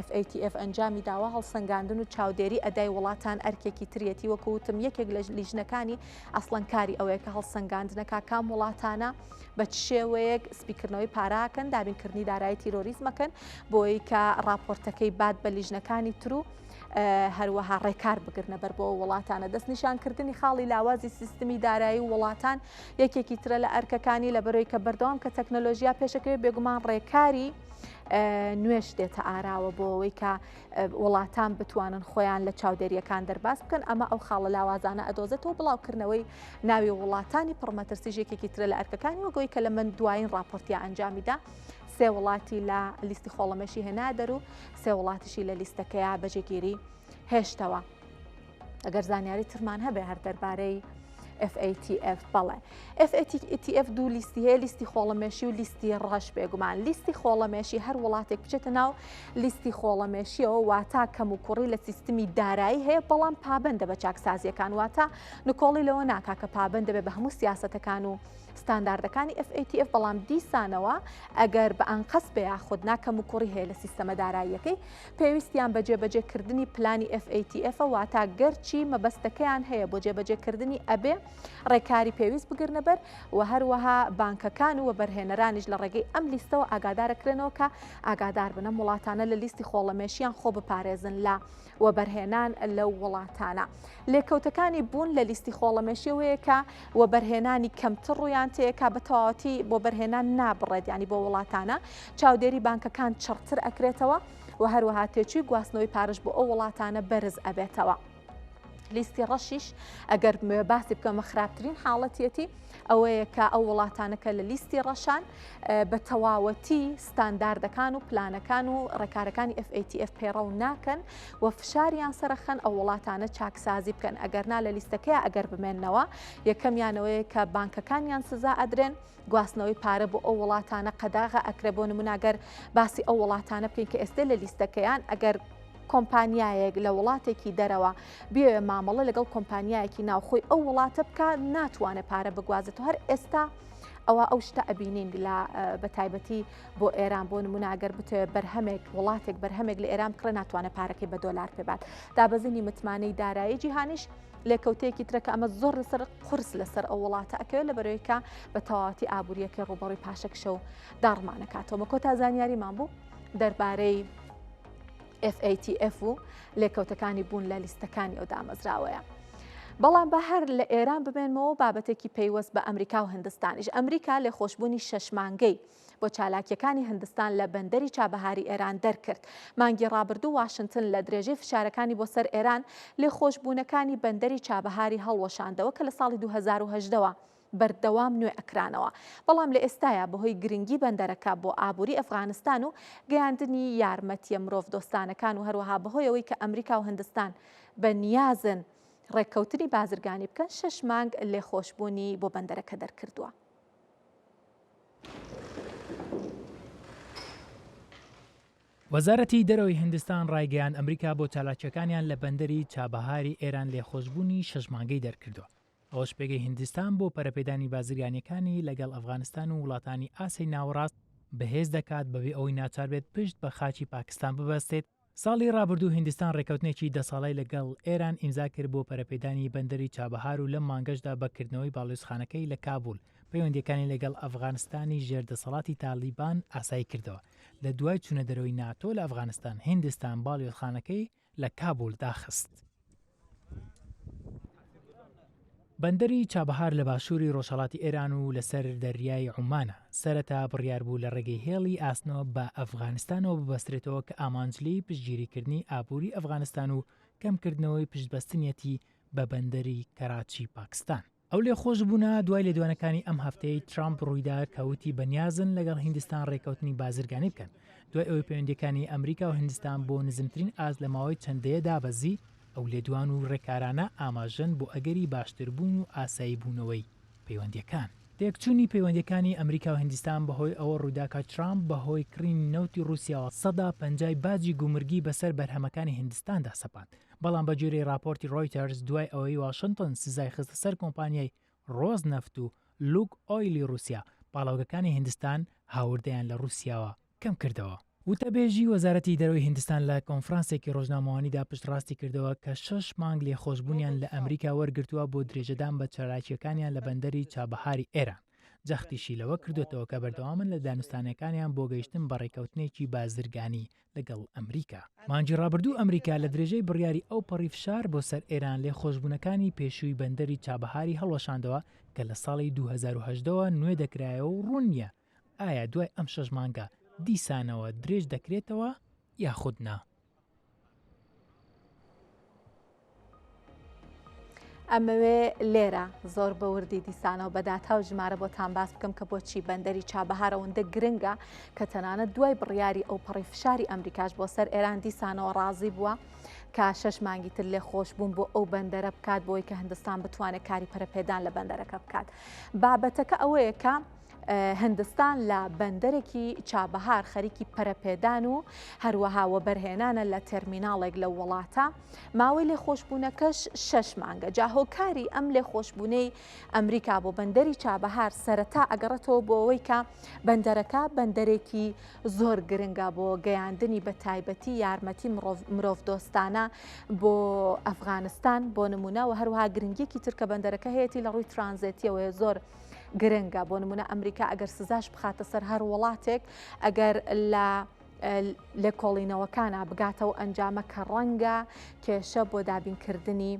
FATF ئەنجامی داوە هەڵسەنگاندن و چاودێری ئەدای وڵاتان ئەرکێکی تریەتی وەکو وتم یەکێک لە لیژنەکانی ئەسڵەن کاری ئەوەیە کە هەڵسەنگاندنەکە کام وڵاتانە بە چ شێوەیەک سپیکردنەوەی پاراکەن دابینکردنی دارایی تیرۆریزمەکەن بۆی کە ڕاپۆرتەکەی بات بە لیژنەکانی تر و هەروەها ڕێکار بگرنە بەر بۆ وڵاتانە. دەستنیشانکردنی خاڵی لاوازی سیستمی دارایی و وڵاتان یەکێکی ترە لە ئەرکەکانی لەبەرەوەی کە بەردەوام کە تەکنەلۆژیا پێشەکەوێت بێگومان ڕێکاری نوێش دێتە ئاراوە بۆ ئەوەی کە وڵاتان بتوانن خۆیان لە چاودێریەکان دەرباز بکەن ئەمە ئەو خاڵە لاوازانە ئەدۆزێتەوە بڵاوکردنەوەی ناوی وڵاتانی پڕمەترسیش یەکێکی ترە لە ئەرکەکانی وەگەوەی کە لە من دوایین راپۆرتیا ئەنجامیدا سێ وڵاتی لە لیستی خۆڵەمێشی هێنا دەر و سێ وڵاتیشی لە لیستەکەیا بە جێگیری هێشتەوە. ئەگەر زانیاری ترمان هەبێ هەر دەربارەی FATF بەڵێ FATF دوو لیستی هەیە لیستی خۆڵەمێشی و لیستی ڕەش بێگومان لیستی خۆڵەمێشی هەر وڵاتێک بچێتە ناو لیستی خۆڵەمێشیەوە واتا کەم و کوڕی لە سیستمی دارایی هەیە بەڵام پابەندە بە چاکسازیەکان واتا نکۆڵی لەوە ناکا کە پابەند دەبێت بە هەموو سیاسەتەکان و ستانداردەکانی FATF بەڵام دیسانەوە ئەگەر بە ئەنقەست بێ یاخود نا کەموکوڕی هەیە لە سیستەمە داراییەکەی پێویستیان بە جێبەجێکردنی پلانی FATF واتا گەرچی مەبەستەکەیان هەیە بۆ جێبەجێکردنی ئەبێ ڕێکاری پێویست بگرنە بەر و هەروەها بانکەکان و وەبەرهێنەرانیش لە ڕێگەی ئەم لیستەوە ئاگادارەکرێنەوە کە ئاگادار بن ئەم وڵاتانە لە لیستی خۆڵەمێشیان خۆ بپارێزن لە وەبەرهێنان لەو وڵاتانە. لێکەوتەکانی بوون لە لیستی خۆڵەمێشیەوەیە کە وەبەرهێنانی کەمتر ڕوویان تێکا بە تەواوەتی وەبەرهێنان نابڕێت ینی بۆ وڵاتانە چاودێری بانکەکان چڕتر ئەکرێتەوە و هەروەها تێچووی گواستنەوەی پارەش بۆ ئەو وڵاتانە بەرز ئەبێتەوە. لیستی ڕەشیش ئەگەر باسی بکەمە خراپترین حاڵەتیەتی ئەوەیە کە ئەو وڵاتانە کە لە لیستی ڕەشان بە تەواوەتی ستانداردەکان و پلانەکان و ڕێکارەکانی FATF پەیڕەو ناکەن و فشاریان سەرەخەن ئەو وڵاتانە چاکسازی بکەن ئەگەر نا لە لیستەکەی ئەگەر بمێنەوە یەکەمیانەوەیە کە بانکەکانیان سزا ئەدرێن گواستنەوەی پارە بۆ ئەو وڵاتانە قەداغە ئەکرێ بۆ نمونە گەر باسی ئەو وڵاتانە بکەین کە ئێستێ لە لیستەکەیان ئەگەر کۆمپانیایەک لە وڵاتێکی دەرەوە بێ مامەڵە لەگەڵ کۆمپانیایەکی ناوخۆی ئەو وڵاتە بکە ناتوانێت پارە بگوازێتەوە هەر ئێستا ئەوە ئەو شتە ئەبینین لە بە تایبەتی بۆ ئێران بۆ نمونە ئەگەر بتەوێت بەرهەمێک وڵاتێک بەرهەمێک لە ئێران بکڕێ ناتوانێت پارەکەی بە دۆلار پێبات دابەزینی متمانەی دارایی جیهانیش لێکەوتەیەکی ترە کە ئەمە زۆر لەسەر قورس لەسەر ئەو وڵاتە ئەکەوێت لە بەرەوەی کە بە تەواوەتی ئابووریەکەی ڕووبەڕووی پاشەکشە و داڕمانەکاتەوە مە کۆتا زانیاریمان بوو دەربارەی FATF و لێکەوتەکانی بوون لە لیستەکانی ئەو دامەزراوەیە. بەڵام بە هەر لە ئێران بمێنمەوە بابەتێکی پەیوەست بە ئەمریکا و هندستانیش ئەمریکا لێخۆشببوونی شەشمانگەی بۆ چالاکییەکانی هندستان لە بەندەری چابەهاری ئێران دەرکرد. مانگی ڕابردوو واشنتن لە درێژەی فشارەکانی بۆ سەر ئێران، لێخۆشبوونەکانی بەندەری چابەهاری هەڵوەشاندەوە کە لە ساڵی 2018 وە بەردەوام نوێ ئەکرانەوە. بەڵام لە ئێستایا بەهۆی گرنگی بەندەرەکە بۆ ئابووری ئەفغانستان و گەیاندنی یارمەتییە مرۆڤدۆستانەکان و هەروەها بەهۆی ئەوەی کە ئەمریکا و هندستان بە نیازن ڕێککەوتنی بازرگانی بکەن، شەش مانگ لێخۆشبوونی بۆ بەندەرەکە دەرکردووە. وەزارەتی دەرەوەی هیندستان ڕایگەیاند ئەمریکا بۆ چالاکییەکانیان لە بەندەری چابەهاری ئێران لێخۆشبوونی شەش مانگەی دەرکردووە، ئەوەش پێگەی هیندستان بۆ پەرەپێدانی بازرگانییەکانی لەگەڵ ئەفغانستان و وڵاتانی ئاسیای ناوەڕاست بەهێز دەکات بەبێ ئەوەی ناچار بێت پشت بە خاکی پاکستان ببەستێت. ساڵی ڕابردوو هیندستان ڕێککەوتنێکی دە ساڵەی لەگەڵ ئێران ئیمزا کرد بۆ پەرەپێدانی بەندەری چابەهار و لەم مانگەشدا بە کردنەوەی باڵیۆزخانەکەی لە کابول پەیوەندییەکانی لەگەڵ ئەفغانستانی ژێر دەسەڵاتی تاڵیبان ئاسایی کردەوە. لە دوای چوونە دەرەوەی ناتۆ لە ئەفغانستان، هیندستان باڵیۆزخانەکەی لە کابول داخست. بەندەری چابەهار لە باشووری ڕۆژهەڵاتی ئێران و لەسەر دەریای عومانە، سەرەتا بڕیار بوو لە ڕێگەی هێڵی ئاسنەوە بە ئەفغانستانەوە ببەسترێتەوە کە ئامانج لێی پشتگیریکردنی ئابووری ئەفغانستان و کەمکردنەوەی پشتبەستنیەتی بە بەندەری کەراچی پاکستان. ئەو لێخۆشبوونە دوای لێدوانەکانی ئەم هەفتەیەی ترامپ ڕوویدا کە وتی بەنیازن لەگەڵ هیندستان ڕێککەوتنی بازرگانی بکەن دوای ئەوەی پەیوەندییەکانی ئەمریکا و هیندستان بۆ نزمترین ئاست لە ماوەی چەند دەیە دابەزی، ئەو لێدوان و ڕێکارانە ئاماژەن بۆ ئەگەری باشتربوون و ئاساییبوونەوەی پەیوەندییەکان. تێکچوونی پەیوەندییەکانی ئەمریکا و هیندستان بەهۆی ئەوە ڕوویدا کە ترامپ بەهۆی کڕینی نەوتی ڕووسیاوە 50% باجی گومرگی بەسەر بەرهەمەکانی هیندستاندا سەپاند، بەڵام بەگوێرەی ڕاپۆرتی ڕۆیتەرز دوای ئەوەی واشنتن سزای خستە سەر کۆمپانیای ڕۆز نەفت و لوک ئۆیلی ڕووسیا، پاڵاوگەکانی هیندستان هاوردەیان لە ڕووسیاوە کەمکردەوە. وتەبێژی وەزارەتی دەرەوەی هیندستان لە کۆنفرانسێکی ڕۆژنامەوانیدا پشتڕاستی کردەوە کە شەش مانگ لێخۆشبوونیان لە ئەمریکا وەرگرتووە بۆ درێژەدان بە چالاکییەکانیان لە بەندەری چابەهاری ئێران. جەختیشی لەوە کردووەتەوە کە بەردەوامن لە دانوستانەکانیان بۆ گەیشتن بە ڕێککەوتنێکی بازرگانی لەگەڵ ئەمریکا. مانگی ڕابردوو ئەمریکا لە درێژەی بڕیاری ئەوپەڕی فشار بۆ سەر ئێران لێخۆشبوونەکانی پێشووی بەندەری چابەهاری هەڵوەشاندەوە کە لە ساڵی 2018 ەوە نوێ دەکرایەوە و ڕوون نییە ئایا دوای ئەم شەش مانگە دیسانەوە درێژ دەکرێتەوە یاخود نا. ئەمەوێ لێرە زۆر بە وردی دیسانەوە بە داتا و ژمارە بۆتان باس بکەم کە بۆچی بەندەری چابەهار ئەوەندە گرنگە کە تەنانەت دوای بڕیاری ئەوپەڕی فشاری ئەمریکاش بۆ سەر ئێران دیسانەوە ڕازی بووە. کە شەش مانگی تر لێخۆشبوون بۆ ئەو بەندەرە بکات بۆی کە هندستان بتوانێت کاری پەرەپێدان لە بەندەرەکە بکات. بابەتەکە ئەوەیە کە هندستان لە بەندەرێکی چابەهار خەریکی پەرەپێدان و هەروەها وەبەرهێنانە لە تێرمیناڵێک لەو وڵاتە، ماوەی لێخۆشبوونەکەش شەش مانگە. جا هۆکاری ئەم لێخۆشبوونەی ئەمریکا بۆ بەندەری چابەهار سەرەتا ئەگەڕێتەوە بۆ ئەوەی کە بەندەرەکە بەندەرێکی زۆر گرنگە بۆ گەیاندنی بە تایبەتی یارمەتی مرۆڤدۆستانە بۆ ئەفغانستان بۆ نمونە و هەروەها گرنگیەکی تر کە بەندەرەکە هەیەی لە ڕووی ترانزێتیەوەیە زۆر گرنگە بۆ نمونە ئەمریکا ئەگەر سزاش بخاتە سەر هەر وڵاتێک ئەگەر لە لێکۆڵینەوەکانە بگاتەوە ئەنجامە کە ڕەنگە کێشە بۆ دابینکردنی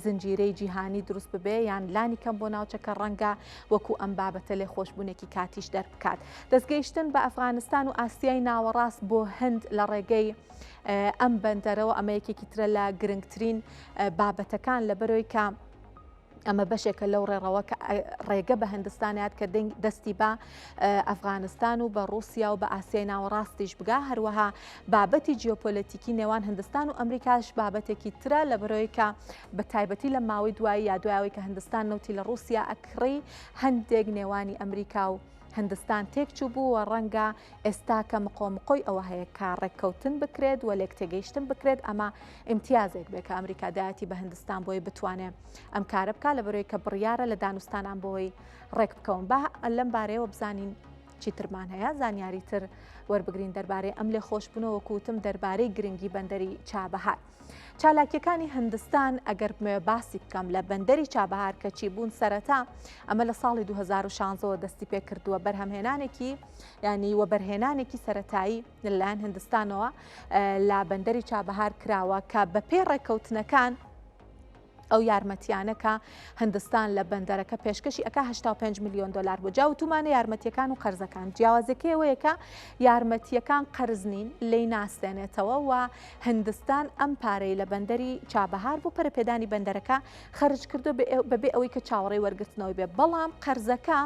زنجیرەی جیهانی دروست ببێ یان لانی کەم بۆ ناوچەکە ڕەنگە وەکو ئەم بابەتە لێخۆشبوونێکی کاتیش دەربکات. دەستگەیشتن بە ئەفغانستان و ئاسیای ناوەڕاست بۆ هند لە ڕێگەی ئەم بەندەرەوە ئەمە یەکێکی ترە لە گرنگترین بابەتەکان لەبەرەوەی کە ئەمە بەشێکە لەو ڕێڕەوە کە ڕێگە بە هندستانیات کە دەستی بە ئەفغانستان و بە ڕووسیا و بە ئاسیای ناوەڕاستیش بگا هەروەها بابەتی جیۆپۆلەتیکی نێوان هندستان و ئەمریکاش بابەتێکی ترە لە بەرەوەی کە بە تایبەتی لە ماوەی دوایی یا دوایەوەی کە هندستان نەوتی لە ڕووسیا ئەکڕی هەندێک نێوانی ئەمریکا و هندستان تێکچوو بوو و ڕەنگە ئێستا کە مقۆمقۆی ئەوە هەیە کە ڕێککەوتن بکرێت و لێکتێگەیشتن بکرێت ئەمە ئیمتیازێک بێ کە ئەمریکا دایەتی بە هندستان بۆی بتوانێ ئەم کارە بکا لە بەرەوەی کە بڕیارە لە دانوستانان بۆی ڕێک بکەون با لەم بارەیەوە بزانین چیترمان هەیە زانیاری تر وەربگرین دەربارەی ئەم لێخۆشبوونەوە وەکوتم دەربارەی گرنگی بەندەری چابەهار. چالاکیەکانی هندستان ئەگەر بمەوێ باسی بکەم لە بەندەری چابەهار کە چی بوون سەرەتا ئەمە لە ساڵی 2016ەوە دەستی پێ کردووە بەرهەمهێنانێکی ینی وەبەرهێنانێکی سەتایی لەلایەن هندستانەوە لە بەندەری چابەهار کراوە کە بەپێی ڕێککەوتنەکان ئەو یارمەتیانە کە هندستان لە بەندەرەکە پێشکەشی ئەکا 85 میلیۆن دلار بوو جا وتومانە یارمەتیەکان و قەرزەکان جیاوازەکەی ئەوەیە کە یارمەتیەکان قەرز نین لێی ناستێنێتەوە و هندستان ئەم پارەی لە بەندەری چابەهار بۆ پەرەپێدانی بەندەرەکە خەرج کردو بەبێ ئەوەی کە چاوەڕێی وەرگرتنەوەی بێ بەڵام قەرزەکە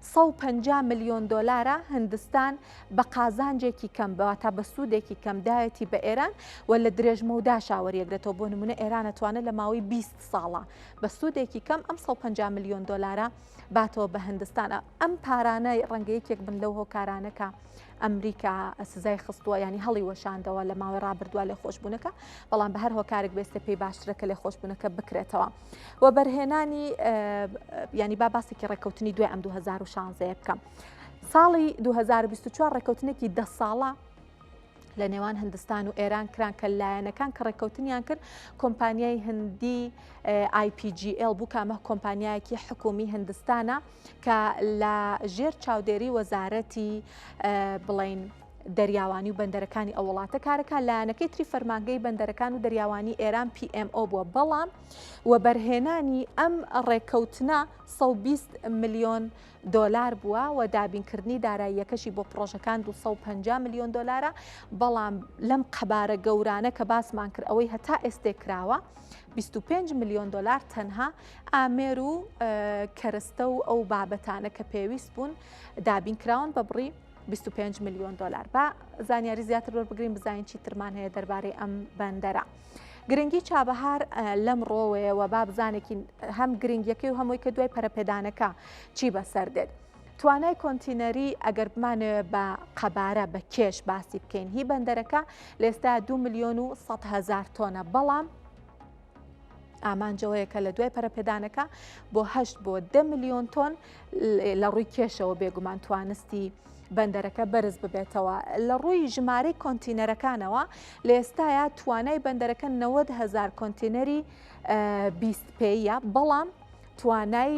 150 میلیۆن دلارە هندستان بە قازانجێکی کەم واتا بە سوودێکی کەم دایەتی بە ئێران و لە درێژمەوداشا وەریەگرێتەوە بۆ نمونە ئێران ئەتوانێت لە ماوەی 20 ساڵە بە سوودێکی کەم ئەم 150 میلیۆن دۆلارە باتەوە بە هندستان ئەم پارانە ڕەنگە یەکێک بن لەو هۆکارانە کە ئەمریکا سزای خستووە ینی هەڵی وەشاندەوە لە ماوەی ڕابردووە لێ خۆشببوونەکە بەڵام بە هەر هۆکارێک بێستە پێی باشترە کە لێ خۆشببوونەکە بکرێتەوە وەبەرهێنانی ینی با باسێکی ڕێککەوتنی دوای ئەم 2016 بکەم. ساڵی 2024 ڕێککەوتنێکی دە ساڵە لە نێوان هندستان و ئێران کران کە لایەنەکان کە ڕێککەوتنیان کرد کۆمپانیای هندی IPGL بوو کامە کۆمپانیایەکی حکومی هندستانە کە لە ژێر چاودێری وەزارەتی بڵین دەریاوانی و بەندەرەکانی ئەو وڵاتە کارەکە لایەنەکەی تری فەرمانگەی بەندەرەکان و دەریاوانی ئێران PMO بووە بەڵام وەبەرهێنانی ئەم ڕێککەوتنە 120 ملیۆن دۆلار بووە و دابینکردنی داراییەکەشی بۆ پڕۆژەکان 250 ملیۆن دۆلارە، بەڵام لەم قەبارە گەورانە کە باسمان کرد ئەوەی هەتا ئێستێ کراوە 25 ملیۆن دۆلار تەنها ئامێر و کەرستە و ئەو بابەتانە کە پێویست بوون دابین کراون بە بڕی 25 ملیۆن دۆلار با زانیاری زیاتر وەربگرین بزانین چیترمان هەیە دەربارەی ئەم بەندەرە. گرنگی چابەهار لەم ڕۆوەیەوە با بزانێکین هەم گرنگیەکەی و هەمووی کە دوای پەرەپێدانەکە چی بەسەر دێت. توانای کۆنتینەری ئەگەر بمانەوێ بە قەبارە بە کێش باسی بکەین هی بەندەرەکە لە ئێستا 2 ملیۆن و 100 هزار تۆنە بەڵام ئامانجەوەیە کە لە دوای پەرەپێدانەکە بۆ هەشت بۆ دە ملیۆن تۆن لە ڕووی کێشەوە بێگومان توانستی بەندەرەکە بەرز ببێتەوە. لە ڕووی ژمارەی کۆنتینەرەکانەوە لە ئێستایا توانای بەندەرەکە 90 هەزار کۆنتینەری 20 پێیە، بەڵام توانای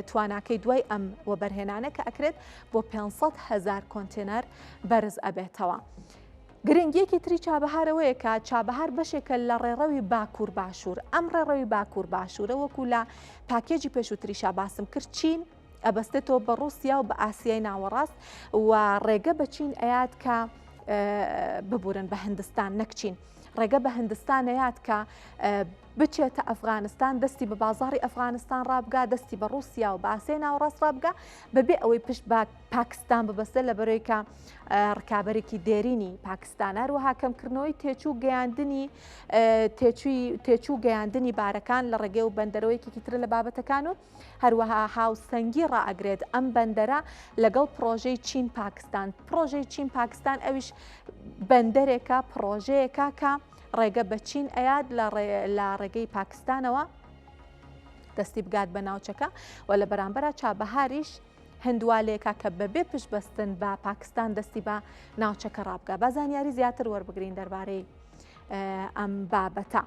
تواناکەی دوای ئەم وەبەرهێنانە کە ئەکرێت بۆ 500 هەزار کۆنتێنەر بەرز ئەبێتەوە. گرنگیەکی تری چابەهار ئەوەیە کە چابەهار بەشێکە لە ڕێڕەوی باکوور باشوور ئەم ڕێڕەوی باکوور باشوورە وەکو لە پاکێجی پێشووتریشا باسم کرد چین ئەبەستێتەوە بە ڕووسیا و بە ئاسیای ناوەڕاست و ڕێگە بە چین ئەیات کە ببورن بە هندستان نەک چین ڕێگە بە هندستان ئەیات کە. بچێتە ئەفغانستان دەستی بە بازاڕی ئەفغانستان ڕابگا دەستی بە ڕووسیا و بە ئاسیای ناوەڕاست ڕابگا بەبێ ئەوەی پشت بە پاکستان ببەستێت لەبەرەوەی کە ڕکابەرێکی دێرینی پاکستان هەروەها کەمکردنەوەی تێچوو گەیاندنی تێچووی تێچوو گەیاندنی بارەکان لە ڕێگەی و بەندەرەوەیەکی ترە لە بابەتەکان و هەروەها هاوسەنگی ڕائەگرێت ئەم بەندەرە لەگەڵ پڕۆژەی چین پاکستان پڕۆژەی چین پاکستان ئەویش بەندەرێکە پڕۆژەیەکە کە ڕێگە بە چین ئەیات لە ڕێگەی پاکستانەوە دەستی بگات بە ناوچەکە و لە بەرامبەرا چابەهاریش هندوالێکە کە بەبێ پشتبەستن بە پاکستان دەستی بە ناوچەکە ڕابگا با زانیاری زیاتر وەربگرین دەربارەی ئەم بابەتە.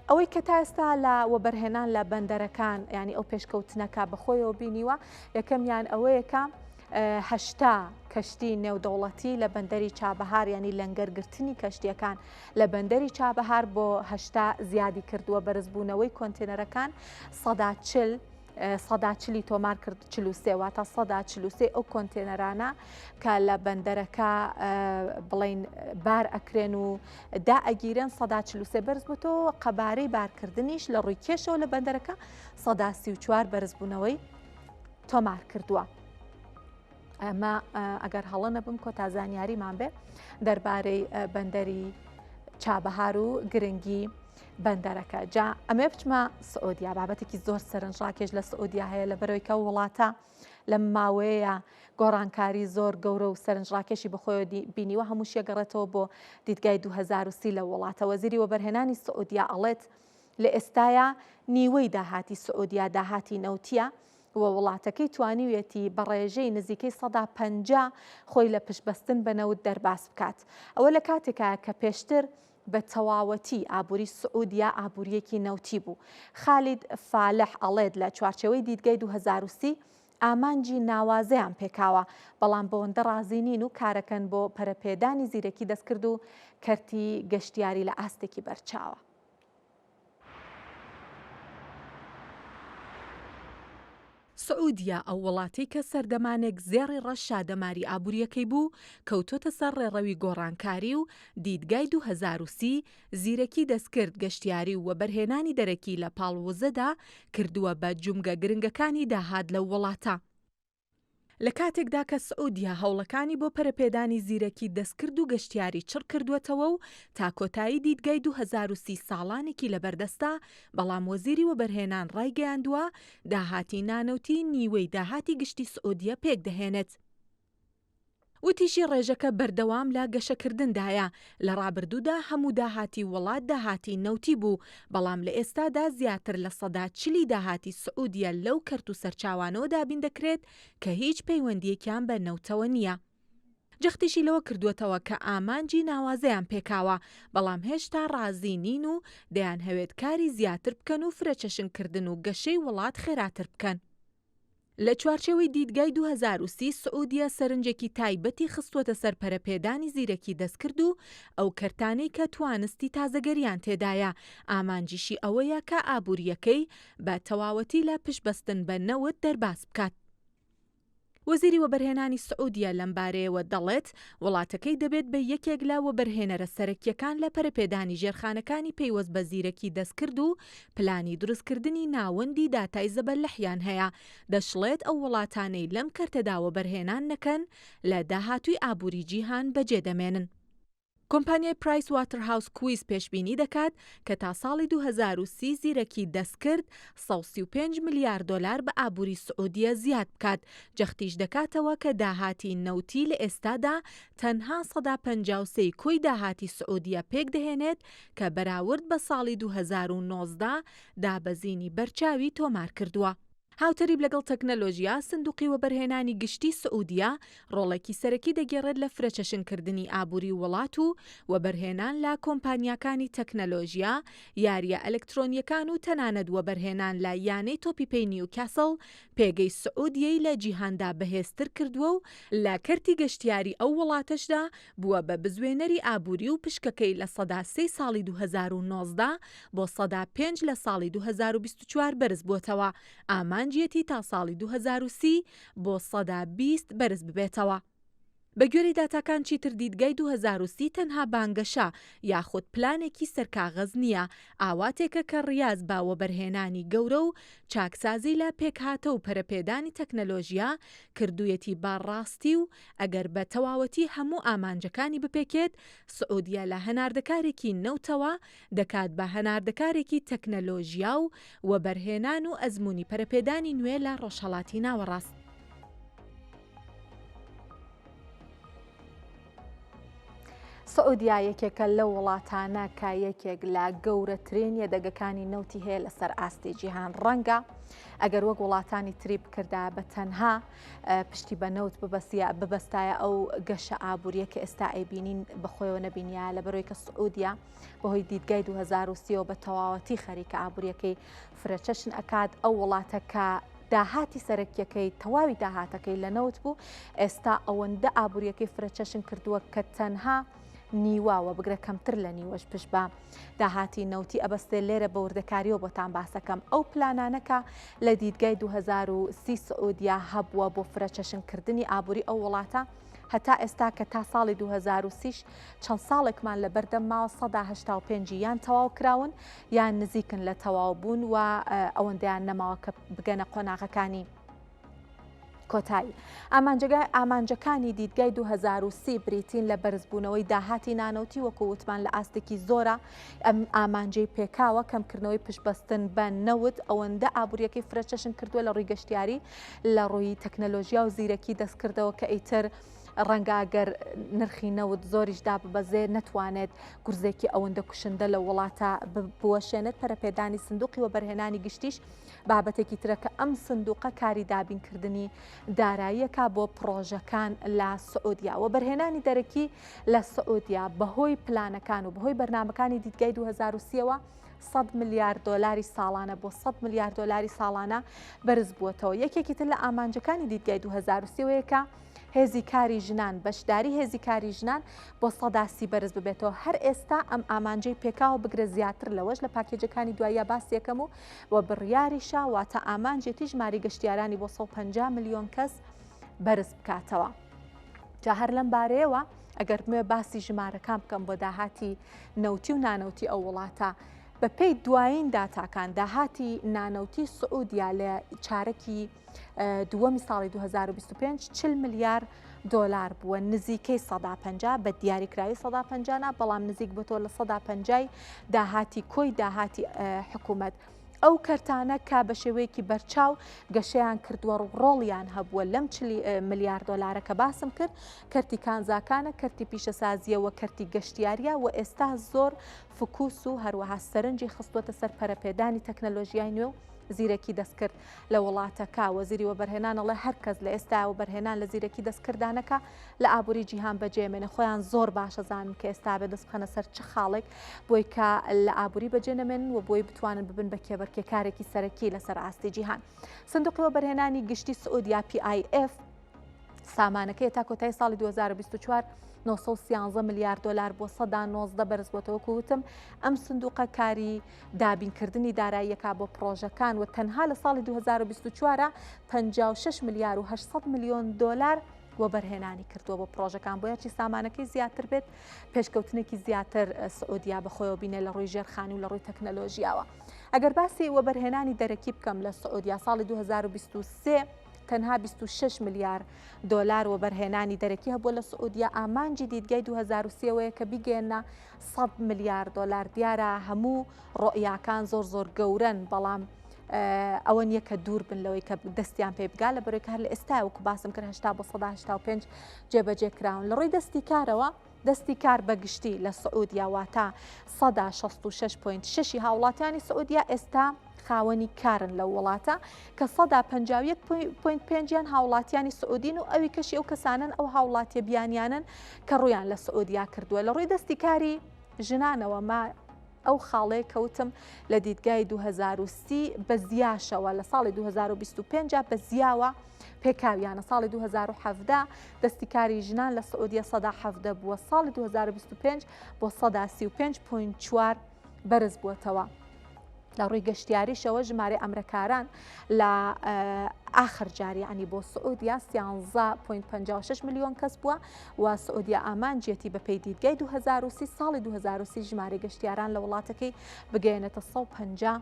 ئەوەی کە تا ئێستا لە وەبەرهێنان لە بەندەرەکان ینی ئەو پێشکەوتنەکە بەخۆیەوە بینیوە یەکەمیان ئەوەیەکە هەشتا کەشتی نێودەوڵەتی لە بەندەری چابەهار ینی لەنگەرگرتنی کەشتیەکان لە بەندەری چابەهار بۆ هەشتا زیادی کردووە بەرزبوونەوەی کۆنتێنەرەکان سەدا چل سەدا چلی تۆمار کرد 43 واتە سەدا 43 ئەو کۆنتێنەرانە کە لە بەندەرەکە بڵین بار ئەکرێن و دا ئەگیرێن سەدا 43 بەرز بۆتەوە قەبارەی بارکردنیش لە ڕووی کێشەوە لە بەندەرەکە سەدا 34 بەرزبوونەوەی تۆمار کردووە. ئەمە ئەگەر هەڵە نەبم کۆتا زانیاریمان بێ دەربارەی بەندەری چابەهار و گرنگی بەندەرەکە جا ئەمێ بچمە سعودیا بابەتێکی زۆر سەرنجڕاکێش لە سعودیا هەیە لە بەرەوەی کە وڵاتە لەم ماوەیە گۆڕانکاری زۆر گەورە و سەرنجڕاکێشی بەخۆیەوە بینیوە هەمووشیە گەڕێتەوە بۆ دیدگای 2030 لە وڵاتە وەزیری وەبەرهێنانی سعودیا ئەڵێت لە ئێستایا نیوەی داهاتی سعودیا داهاتی نەوتیە و وڵاتەکەی توانیویەتی بە ڕێژەی نزیکەی 50% خۆی لە پشتبەستن بە نەوت دەرباز بکات. ئەوە لە کاتێکایە کە پێشتر بە تەواوەتی ئابووری سعودیە ئابوورییەکی نەوتی بوو. خالید فالح ئەڵێت لە چوارچێوەی دیدگای 2030 ئامانجی ناوازەیان پێکاوە، بەڵام بەوەندە ڕازی نین و کارەکەن بۆ پەرەپێدانی زیرەکی دەستکرد و کەرتی گەشتیاری لە ئاستێکی بەرچاوە. سعودیە ئەو وڵاتەی کە سەردەمانێک زێڕی ڕەش شادەماری ئابوورییەکەی بوو، کەوتۆتە سەر ڕێڕەوی گۆڕانکاری و دیدگای 2030، زیرەکی دەستکرد، گەشتیاری و وەبەرهێنانی دەرەکی لە پاڵ وزەدا کردووە بە جومگە گرنگەکانی داهات لەو وڵاتە. لە کاتێکدا کە سعودیە هەوڵەکانی بۆ پەرەپێدانی زیرەکی دەستکرد و گەشتیاری چڕ کردووەتەوە و تا کۆتایی دیدگای 2030 ساڵانێکی لەبەردەستە، بەڵام وەزیری وەبەرهێنان ڕایگەیاندووە، داهاتی نانەوتی نیوەی داهاتی گشتی سعودیە پێکدەهێنێت. وتیشی ڕێژەکە بەردەوام لە گەشەکردندایە، لە ڕابردوودا هەموو داهاتی وڵات داهاتی نەوتی بوو، بەڵام لە ئێستادا زیاتر لە سەدا چلی داهاتی سعودیە لەو کەرت و سەرچاوانەوە دابین دەکرێت کە هیچ پەیوەندییەکیان بە نەوتەوە نییە. جەختیشی لەوە کردووەتەوە کە ئامانجی ناوازەیان پێکاوە، بەڵام هێشتا ڕازی نین و دەیانهەوێت کاری زیاتر بکەن و فرەچەشنکردن و گەشەی وڵات خێراتر بکەن. لە چوارچێوەی دیدگای 2030 سعودیە سەرنجێکی تایبەتی خستووەتە سەر پەرەپێدانی زیرەکی دەستکرد و ئەو کەرتانەی کە توانستی تازەگەریان تێدایە، ئامانجیشی ئەوەیە کە ئابوورییەکەی بە تەواوەتی لە پشتبەستن بە نەوت دەرباز بکات. وەزیری وەبەرهێنانی سعودیە لەمبارەیەوە دەڵێت، وڵاتەکەی دەبێت بە یەکێک لە وەبەرهێنەرە سەرەکییەکان لە پەرەپێدانی ژێرخانەکانی پەیوەست بە زیرەکی دەستکرد و پلانی دروستکردنی ناوەندی داتای زەبەلەحیان هەیە، دەشڵێت ئەو وڵاتانەی لەم کەرتەدا وەبەرهێنان نەکەن لە داهاتووی ئابووری جیهان بەجێ دەمێنن. کۆمپانیای پرایس واترهاوس کویز پێشبینی دەکات کە تا ساڵی 2030 زیرەکی دەستکرد 135 ملیار دۆلار بە ئابووری سعودیە زیاد بکات، جەختیش دەکاتەوە کە داهاتی نەوتی لە ئێستادا تەنها 53% ی کۆی داهاتی سعودیە پێکدەهێنێت کە بەراورد بە ساڵی 2019 دابەزینی بەرچاوی تۆمارکردووە. هاوتەریب لەگەڵ تەکنەلۆژیا، سندوقی وەبەرهێنانی گشتی سعودیە ڕۆڵێکی سەرەکی دەگێڕێت لە فرەچەشنکردنی ئابوری وڵات و وەبەرهێنان لە کۆمپانیاکانی تەکنەلۆژیا، یارییە ئەلکترۆنییەکان و تەنانەت وەبەرهێنان لە یانەی تۆپی پێی نیوکاسڵ پێگەی سعودیەی لە جیهاندا بەهێزتر کردووە و لە کەرتی گەشتیاری ئەو وڵاتەشدا بووە بە بزوێنەری ئابوری و پشکەکەی 3% ساڵی 2019 بۆ 5% لە ساڵی 2024 بەرزبووەتەوە، ئامانجیەتی تا ساڵی 2030 بۆ 20% بەرز ببێتەوە. بە گوێرەی داتاکان چیتر دیدگای 2030 تەنها بانگەشە یاخود پلانێکی سەر کاغەز نییە، ئاواتێکە کە ڕیاز بە وەبەرهێنانی گەورە و چاکسازی لە پێکهاتە و پەرەپێدانی تەکنەلۆژیا کردوویەتی بە ڕاستی و ئەگەر بە تەواوەتی هەموو ئامانجەکانی بپێکێت سعودیە لە هەناردەکارێکی نەوتەوە دەکات بە هەناردەکارێکی تەکنەلۆژیا و وەبەرهێنان و ئەزموونی پەرەپێدانی نوێ لە ڕۆژهەڵاتی ناوەڕاست. سعودیا یەکێکە لەو وڵاتانە کە یەکێک لە گەورەترین یەدەگەکانی نەوتی هەیە لەسەر ئاستی جیهان ڕەنگە ئەگەر وەک وڵاتانی تری بکردا بە تەنها پشتی بە نەوت ببەستیا ببەستایە ئەو گەشە ئابووریە کە ئێستا ئەیبینین بەخۆیەوە نەبینیا لە بەرەوەی کە سعودیا بەهۆی دیدگای 2030 بە تەواوەتی خەریکە ئابووریەکەی فرەچەشن ئەکات ئەو وڵاتە کە داهاتی سەرەکیەکەی تەواوی داهاتەکەی لە نەوت بوو ئێستا ئەوەندە ئابووریەکەی فرەچەشن کردووە کە تەنها نیوە و بگرە کەمتر لە نیوەش پشت بە داهاتی نەوتی ئەبەستێ لێرە بە وردەکاریەوە بۆتان باسەکەم ئەو پلانانە کە لە دیدگای 2030 سعودیا هەبووە بۆ فرەچەشنکردنی ئابووری ئەو وڵاتە هەتا ئێستا کە تا ساڵی 2030 چەند ساڵێکمان لە بەردەم ماوە 85 یان تەواو کراون یان نزیکن لە تەواو بوون و ئەوەندەیان نەماوە کە بگەنە قۆناغەکانی کۆتایی. ئامانجەکانی دیدگای 2030 بریتین لە بەرزبوونەوەی داهاتی نانەوتی وەکو وتمان لە ئاستێکی زۆرە ئەم ئامانجەی پێکاوە کەمکردنەوەی پشتبەستن بە نەوت ئەوەندە ئابووریەکەی فرەچەشن کردووە لە ڕووی گەشتیاری لە ڕووی تەکنەلۆژیا و زیرەکی دەستکردەوە کە ئیتر ڕەنگە گەر نرخی نەوت زۆریش داببەزێ نەتوانێت گورزێکی ئەوەندە کوشندە لە وڵاتە بوەشێنێت پەرەپێدانی سندوقی وەبەرهێنانی گشتیش بابەتێکی ترە کە ئەم سندوقە کاری دابینکردنی داراییەکە بۆ پڕۆژەکان لە سعودیا. وەبەرهێنانی دەرەکی لە سعودیا بەهۆی پلانەکان و بەهۆی بەرنامەکانی دیدگای 2030 ەوە 100 ملیار دۆلاری ساڵانە بۆ 100 ملیار دۆلاری ساڵانە بەرز بووەتەوە. یەکێکی تر لە ئامانجەکانی دیدگای 2030 ەوەیە کە هێزی کاری ژنان، بەشداری هێزی کاری ژنان بۆ 30% بەرز ببێتەوە. هەر ئێستا ئەم ئامانجەی پێکاوە بگرە زیاتر لەوەش لە پاکێجەکانی دواییا باسی یەکەم و و بڕیاریشە واتە ئامانجێتی ژمارەی گەشتیارانی بۆ 150 ملیۆن کەس بەرز بکاتەوە. جا هەر لەم بارەیەوە ئەگەر بمەوێ باسی ژمارەکان بکەم بۆ داهاتی نەوتی و نانەوتی ئەو وڵاتە بەپێی دوایین داتاکان داهاتی نانەوتی سعودیا لە چارەکی دووەمی ساڵی 2025 40 ملیار دۆلار بووە نزیکەی 150 بە دیاریکراوی 150 نا بەڵام نزیک بۆتەوە لە 150 داهاتی کۆی داهاتی حکوومەت. ئەو کەرتانە کە بە شێوەیەکی بەرچاو گەشەیان کردووە و ڕۆڵیان هەبووە لەم ملیار دۆلارە کە باسم کرد کەرتی کانزاکانە کەرتی پیشەسازیەوە کەرتی گەشتیاریە و ئێستا زۆر فکوس و هەروەها سەرنجی خستووەتە سەر پەرەپێدانی تەکنەلۆژیای نوێ و زیرەکی دەستکرد لە وڵاتەکە، وەزیری وەبەرهێنان ئەڵێ هەر کەس لە ئێستایا وەبەرهێنان لە زیرەکی دەستکردا نەکا لە ئابووری جیهان بەجێ مێنێ، خۆیان زۆر باش ئەزانن کە ئێستا ئەبێ دەست بخەنە سەر چ خاڵێک بۆی کە لە ئابووری بەجێ نەمێنن و بۆی بتوانن ببن بە کێبەرکێکارێکی سەرەکی لەسەر ئاستی جیهان. سندوقی وەبەرهێنانی گشتی سعودیا PIF سامانەکەی تا کۆتایی ساڵی 2024 913 ملیار دۆلار بۆ 19 بەرز بۆتەوە وەکو وتم ئەم سندوقە کاری دابینکردنی داراییەکە بۆ پڕۆژەکان و تەنها لە ساڵی 2024 56 ملیار و 800 ملیۆن دۆلار وەبەرهێنانی کردووە بۆ پڕۆژەکان بۆ هەرچی سامانەکەی زیاتر بێت پێشکەوتنێکی زیاتر سعودیا بەخۆیەوە بینێ لە ڕووی ژێرخانی و لە ڕووی تەکنەلۆژیاوە ئەگەر باسی وەبەرهێنانی دەرەکی بکەم لە سعودیا ساڵی 2023 تەنها 26 ملیار دۆلار وەبەرهێنانی دەرەکی هەبووە لە سعودیا ئامانجی دیدگای 2030 وەیە کە بیگەیەنە 100 ملیار دۆلار دیارە هەموو ڕۆیاکان زۆر زۆر گەورەن بەڵام ئەوە نییە کە دوور بن لەوەی کە دەستیان پێ بگا لە بەرەوەی کە هەر لە ئێستا وەکو باسم کرد 80 بۆ 185 جێبەجێ کراون لە ڕووی دەستی کارەوە دەستی کار بە گشتی لە سعودیا واتە سەدا 66.6 هاوڵاتیانی سعودیا ئێستا خاوەنی کارن لەو وڵاتە کە سەدا 51.5 یان هاوڵاتیانی سعودین و ئەوی کەشی ئەو کەسانن ئەو هاوڵاتیە بیانیانن کە ڕوویان لە سعودیا کردووە لە ڕووی دەستی کاری ژنانەوە ما ئەو خاڵەیە کە وتم لە دیدگای 2030 بە زیاشەوە لە ساڵی 2025 بە زیاوە پێکاویانە ساڵی 2017 دەستی کاری ژنان لە سعودیە سەدا 17 بووە ساڵی 2025 بۆ سەدا 35.4 بەرز بووەتەوە. لە ڕووی گەشتیاریشەوە ژمارەی ئەمرەکاران لە ئاخر جار یعنی بۆ سعودیا 13.56 ملیۆن کەس بووە و سعودیا ئامانجیەتی بە پێی دیدگای 2030 ساڵی 2030 ژمارەی گەشتیاران لە وڵاتەکەی بگەیەنێتە 150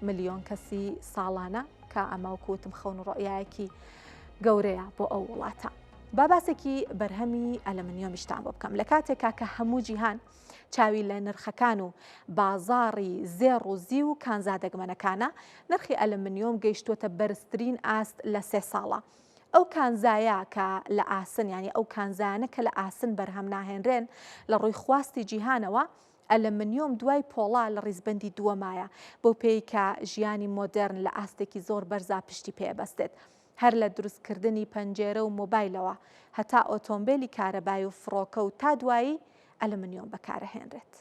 ملیۆن کەسی ساڵانە کە ئەمە وەکو وتم خەون و ڕۆیایەکی گەورەیە بۆ ئەو وڵاتە. با باسێکی بەرهەمی ئەلەمنیۆمیشتان بۆ بکەم لە کاتێکا کە هەموو جیهان چاوی لە نرخەکان و بازاڕی زێڕ و زیو و کانزا دەگمەنەکانە، نرخی ئەلەمنیۆم گەیشتووەتە بەرزترین ئاست لە سێ ساڵە. ئەو کانزایە کە لە ئاسن یانی ئەو کانزایانە کە لە ئاسن بەرهەم ناهێنرێن لە ڕووی خواستی جیهانەوە ئەلەمنیۆم دوای پۆڵا لە ڕیزبەندی دووەمایە، بەو پێیەی کە ژیانی مۆدێرن لە ئاستێکی زۆر بەرزا پشتی پێ ئەبەستێت. هەر لە دروستکردنی پەنجێرە و مۆبایلەوە هەتا ئۆتۆمبێلی کارەبای و فڕۆکە و تا دوایی ئەلەمنیۆم بەکارئەهێنرێت.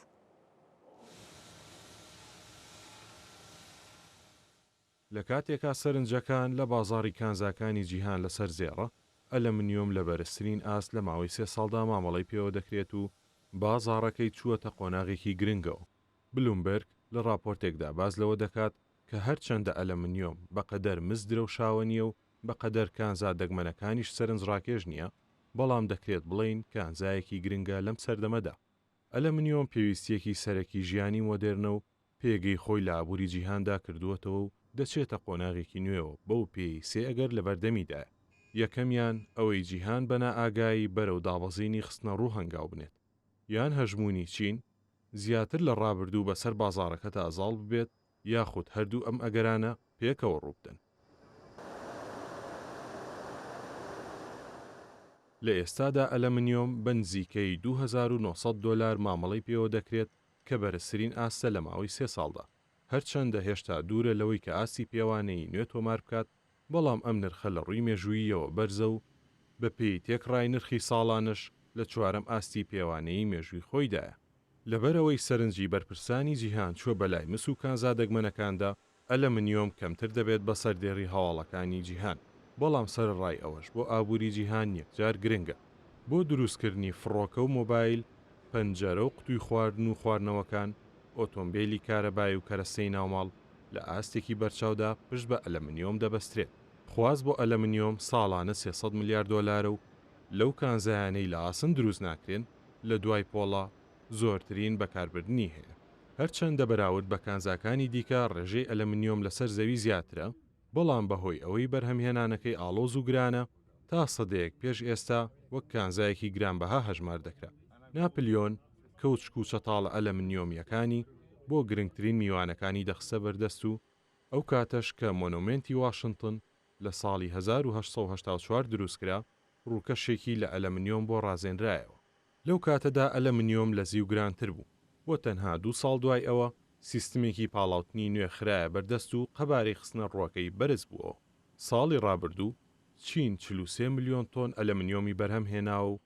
لە کاتێکا سەرنجەکان لە بازاڕی کانزاکانی جیهان لەسەر زێڕە، ئەلەمنیۆم لە بەرزترین ئاست لە ماوەی سێ ساڵدا مامەڵەی پێوە دەکرێت و بازاڕەکەی چووەتە قۆناغێکی گرنگەوە. بلومبێرگ لە ڕاپۆرتێکدا باس لەوە دەکات کە هەرچەندە ئەلەمنیۆم بەقەدەر مس درەوشاوە نییە و بەقەدەر کانزا دەگمەنەکانیش سەرنجڕاکێش نییە، بەڵام دەکرێت بڵێین کانزایەکی گرنگە لەم سەردەمەدا. ئەلەمنیۆم پێویستییەکی سەرەکی ژیانی مۆدێرنە و پێگەی خۆی لە ئابووری جیهاندا کردووەتەوە و دەچێتە قۆناغێکی نوێوە بەو پێیەی سێ ئەگەر لەبەردەمیدایە، یەکەمیان ئەوەی جیهان بە نائاگایی بەرەو دابەزینی خستنەڕوو هەنگاو بنێت، یان هەژموونی چین زیاتر لە ڕابردوو بەسەر بازاڕەکەدا زاڵ ببێت یاخود هەردوو ئەم ئەگەرانە پێکەوە ڕووبدەن. لە ئێستادا ئەلەمنیۆم بە نزیکەی 2900 دۆلار مامەڵەی پێوە دەکرێت کە بەرزترین ئاستە لە ماوەی سێ ساڵدا، هەرچەندە هێشتا دوورە لەوەی کە ئاستی پێوانەیی نوێ تۆمار بکات، بەڵام ئەم نرخە لە ڕووی مێژووییەوە بەرزە و بەپێی تێکڕای نرخی ساڵانەش لە چوارەم ئاستی پێوانەیی مێژووی خۆیدایە. لەبەرئەوەی سەرنجی بەرپرسانی جیهان چووە بەلای مس و کانزا دەگمەنەکاندا، ئەلەمنیۆم کەمتر دەبێت بە سەردێڕی هەواڵەکانی جیهان، بەڵام سەرەڕای ئەوەش بۆ ئابووری جیهان یەکجار گرنگە. بۆ دروستکردنی فڕۆکە و مۆبایل، پەنجەرە و قوتووی خواردن و خواردنەوەکان، ئۆتۆمبێلی کارەبای و کەرەستەی ناوماڵ لە ئاستێکی بەرچاودا پشت بە ئەلەمنیۆم دەبەسترێت. خواست بۆ ئەلەمنیۆم ساڵانە 300 ملیار دۆلارە و لەو کانزایانەی لە ئاسن دروست ناکرێن لە دوای پۆڵا زۆرترین بەکاربردنی هەیە. هەرچەندە بەراورد بە کانزاکانی دیکە ڕێژەی ئەلەمنیۆم لەسەر زەوی زیاترە، بەڵام بەهۆی ئەوەی بەرهەمهێنانەکەی ئاڵۆز و گرانە، تا سەدەیەک پێش ئێستا وەک کانزایەکی گرانبەها هەژمار دەکرا. ناپلیۆن کەوچک و چەتاڵە ئەلەمنیۆمییەکانی بۆ گرنگترین میوانەکانی دەخستە بەردەست و ئەو کاتەش کە مۆنۆمێنتی واشنتن لە ساڵی 1884 دروستکرا، ڕووکەشێکی لە ئەلەمنیۆم بۆ ڕازێنرایەوە. لەو کاتەدا ئەلەمنیۆم لە زیو گرانتر بوو و تەنها دوو ساڵ دوای ئەوە سیستمێکی پاڵاوتنی نوێ خرایە بەردەست و قەبارەی خستنەڕووەکەی بەرز بووەوە. ساڵی ڕابردوو چین 43 ملیۆن تۆن ئەلەمنیۆمی بەرهەم هێناوە و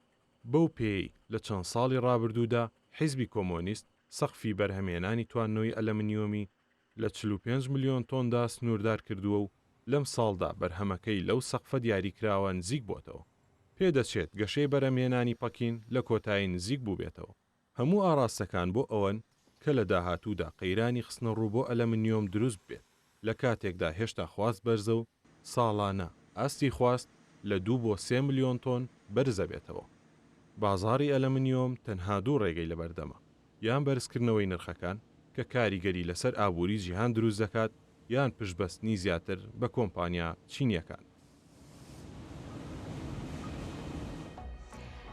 بەو پێیەی لە چەند ساڵی ڕابردوودا حیزبی کۆمۆنیست سەقفی بەرهەمهێنانی تواننەوەی ئەلەمنیۆمی لە 45 ملیۆن تۆندا سنووردار کردووە و لەم ساڵدا بەرهەمەکەی لەو سەقفە دیاریکراوە نزیک بۆتەوە. پێدەچێت گەشەی بەرهەمهێنانی پەکین لە کۆتایی نزیک بووبێتەوە. هەموو ئاڕاستەکان بۆ ئەوەن کە لە داهاتوودا قەیرانی خستنەڕوو بۆ ئەلەمنیۆم دروست ببێت، لە کاتێکدا هێشتا خواست بەرزە و ساڵانە ئاستی خواست لە دوو بۆ سێ ملیۆن تۆن بەرزدەبێتەوە. بازاڕی ئەلەمنیۆم تەنها دوو ڕێگەی لەبەردەمە، یان بەرزکردنەوەی نرخەکان کە کاریگەری لەسەر ئابووری جیهان دروست دەکات یان پشتبەستنی زیاتر بە کۆمپانیا چینییەکان.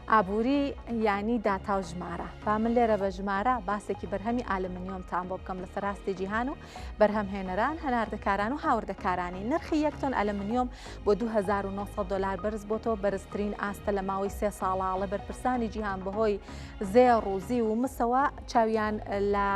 ئابووری یانی داتا و ژمارە با من لێرە بە ژمارە باسێکی بەرهەمی ئالمنیۆمتان بۆ بکەم لە سەراستی جیهان و بەرهەمهێنەران هەناردەکاران و هاوردەکارانی نرخی یەک تۆن ئەلمنیۆم بۆ 2900 دلار بەرز بۆتەوە بەرزترین ئاستە لە ماوەی سێ ساڵاڵە بەرپرسانی جیهان بەهۆی زێڕ و زیو و مسەوە چاویان لە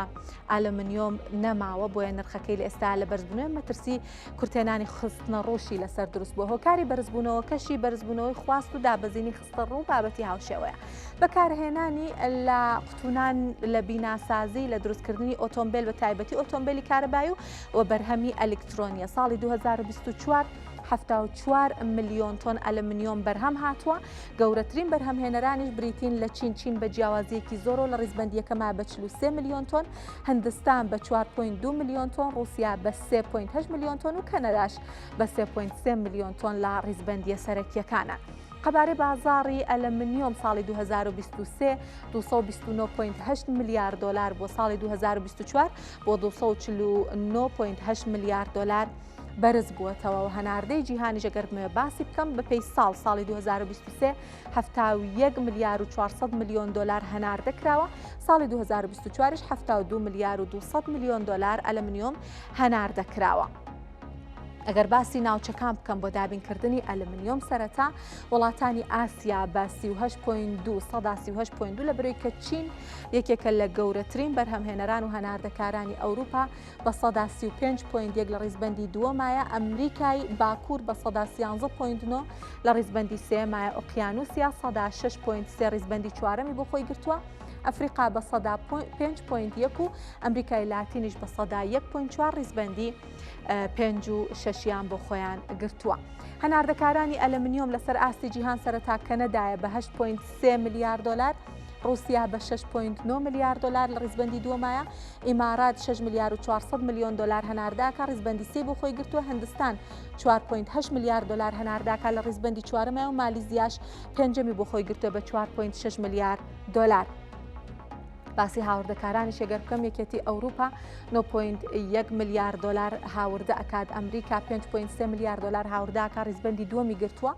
ئالمنیۆم نەماوە بۆیە نرخەکەی لە ئێستا لە بەرزبوونەوەی مەترسی کورتهێنانی خستنەڕووشی لەسەر دروست بووە، هۆکاری بەرزبوونەوەکەشی بەرزبوونەوەی خواست و دابەزینی خستەڕوو بابەتی هاوشێوەیە. بەکارهێنانی لە قوتونان لە بیناسازی لە دروستکردنی ئۆتۆمبێل بە تایبەتی ئۆتۆمبێلی کارەبایی و و بەرهەمی ئەلیکترۆنیە ساڵی 2024. 74 ملیۆن تۆن ئەلمنیۆم بەرهەم هاتووە، گەورەترین بەرهەمهێنەرانیش بریتین لە چین، چین بە جیاوازییەکی زۆرەوە لە ڕیزبەندی یەکەمە بە 43 ملیۆن تۆن، هندستان بە 4.2 ملیۆن تۆن، ڕووسیا بە 3.8 ملیۆن تۆن و کەنەداش بە 3.3 ملیۆن تۆن لە ڕیزبەندییە سەرەکییەکانە. قەبارەی بازاڕی ئەلەمنیۆم ساڵی 2023 229.8 ملیار دۆلار بۆ ساڵی 2024 بۆ 249.8 ملیار دۆلار بەرز بووەتەوە و هەناردەی جیهانیش ئەگەر بمەوێ باسی بکەم بەپێی ساڵ ساڵی 2023 71 ملیار و 400 ملیۆن دۆلار هەناردە کراوە ساڵی 2024 72 ملیار و 200 ملیۆن دۆلار ئەلمنیۆم هەناردە کراوە. ئەگەر باسی ناوچەکان بکەم بۆ دابینکردنی ئەلمنیۆم سەرەتا وڵاتانی ئاسیا بە 38.2 سەدا 38.2 لە برۆی کە چین یەکێکە لە گەورەترین بەرهەمهێنەران و هەناردەکارانی ئەوروپا بە سەدا 35.1 لە ڕیزبەندی دووەمایە ئەمریکای باکوور بە سەدا 13.9 لە ڕیزبەندی سێمایە ئۆقیانوسیا سەدا 6.3 ڕیزبەندی چوارەمی بۆ خۆی گرتووە ئەفریقا بە سەدا 5.1 و ئەمریکای لاتینیش بە سەدا 1.4 ڕیزبەندی پێنج و شەشیان بۆ خۆیان گرتووە. هەناردەکارانی ئەلەمنیۆم لەسەر ئاستی جیهان سەرەتا کەنەدایە بە 8.3 ملیار دۆلار، ڕووسیا بە 6.9 ملیار دۆلار لە ڕیزبەندی دووەمایە، ئیمارات 6 ملیار و 400 ملیۆن دۆلار هەنارداکە ڕیزبەندی سێ بۆ خۆی گرتووە، هندستان 4.8 ملیار دۆلار هەنارداکە لە ڕیزبەندی چوارەمایە و مالیزیاش پێنجەمی بۆ خۆی گرتووە بە 4.6 ملیار دۆلار. باسی هاوردەکارانیش ئەگەر بکەم یەکێتی ئەوروپا 9.1 ملیار دۆلار هاوردە ئەکات ئەمریکا 5.3 ملیار دۆلار هاورداکە ڕیزبندی دووەمی گرتووە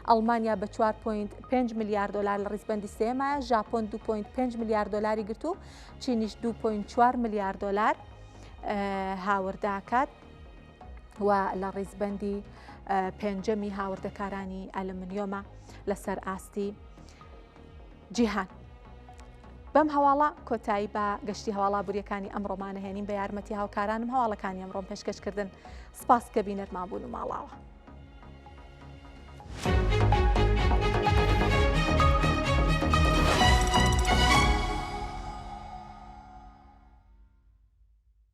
ئەڵمانیا بە 4.5 ملیار دۆلار لە ڕیزبندی سێمایە ژاپۆن 2.5 ملیار دۆلاری گرتوو چینیش 2.4 ملیار دۆلار هاورداکات و لە ڕیزبندی پێنجەمی هاوردەکارانی ئەلمنیۆمە لەسەر ئاستی جیهان. بەم هەواڵە کۆتایی بە گەشتی هەواڵە ئابوورییەکانی ئەمڕۆمان ئەهێنین بە یارمەتی هاوکارانم هەواڵەکانی ئەمڕۆم پێشکەش کردن سپاس کە بینەرمان بوون و ماڵاوە.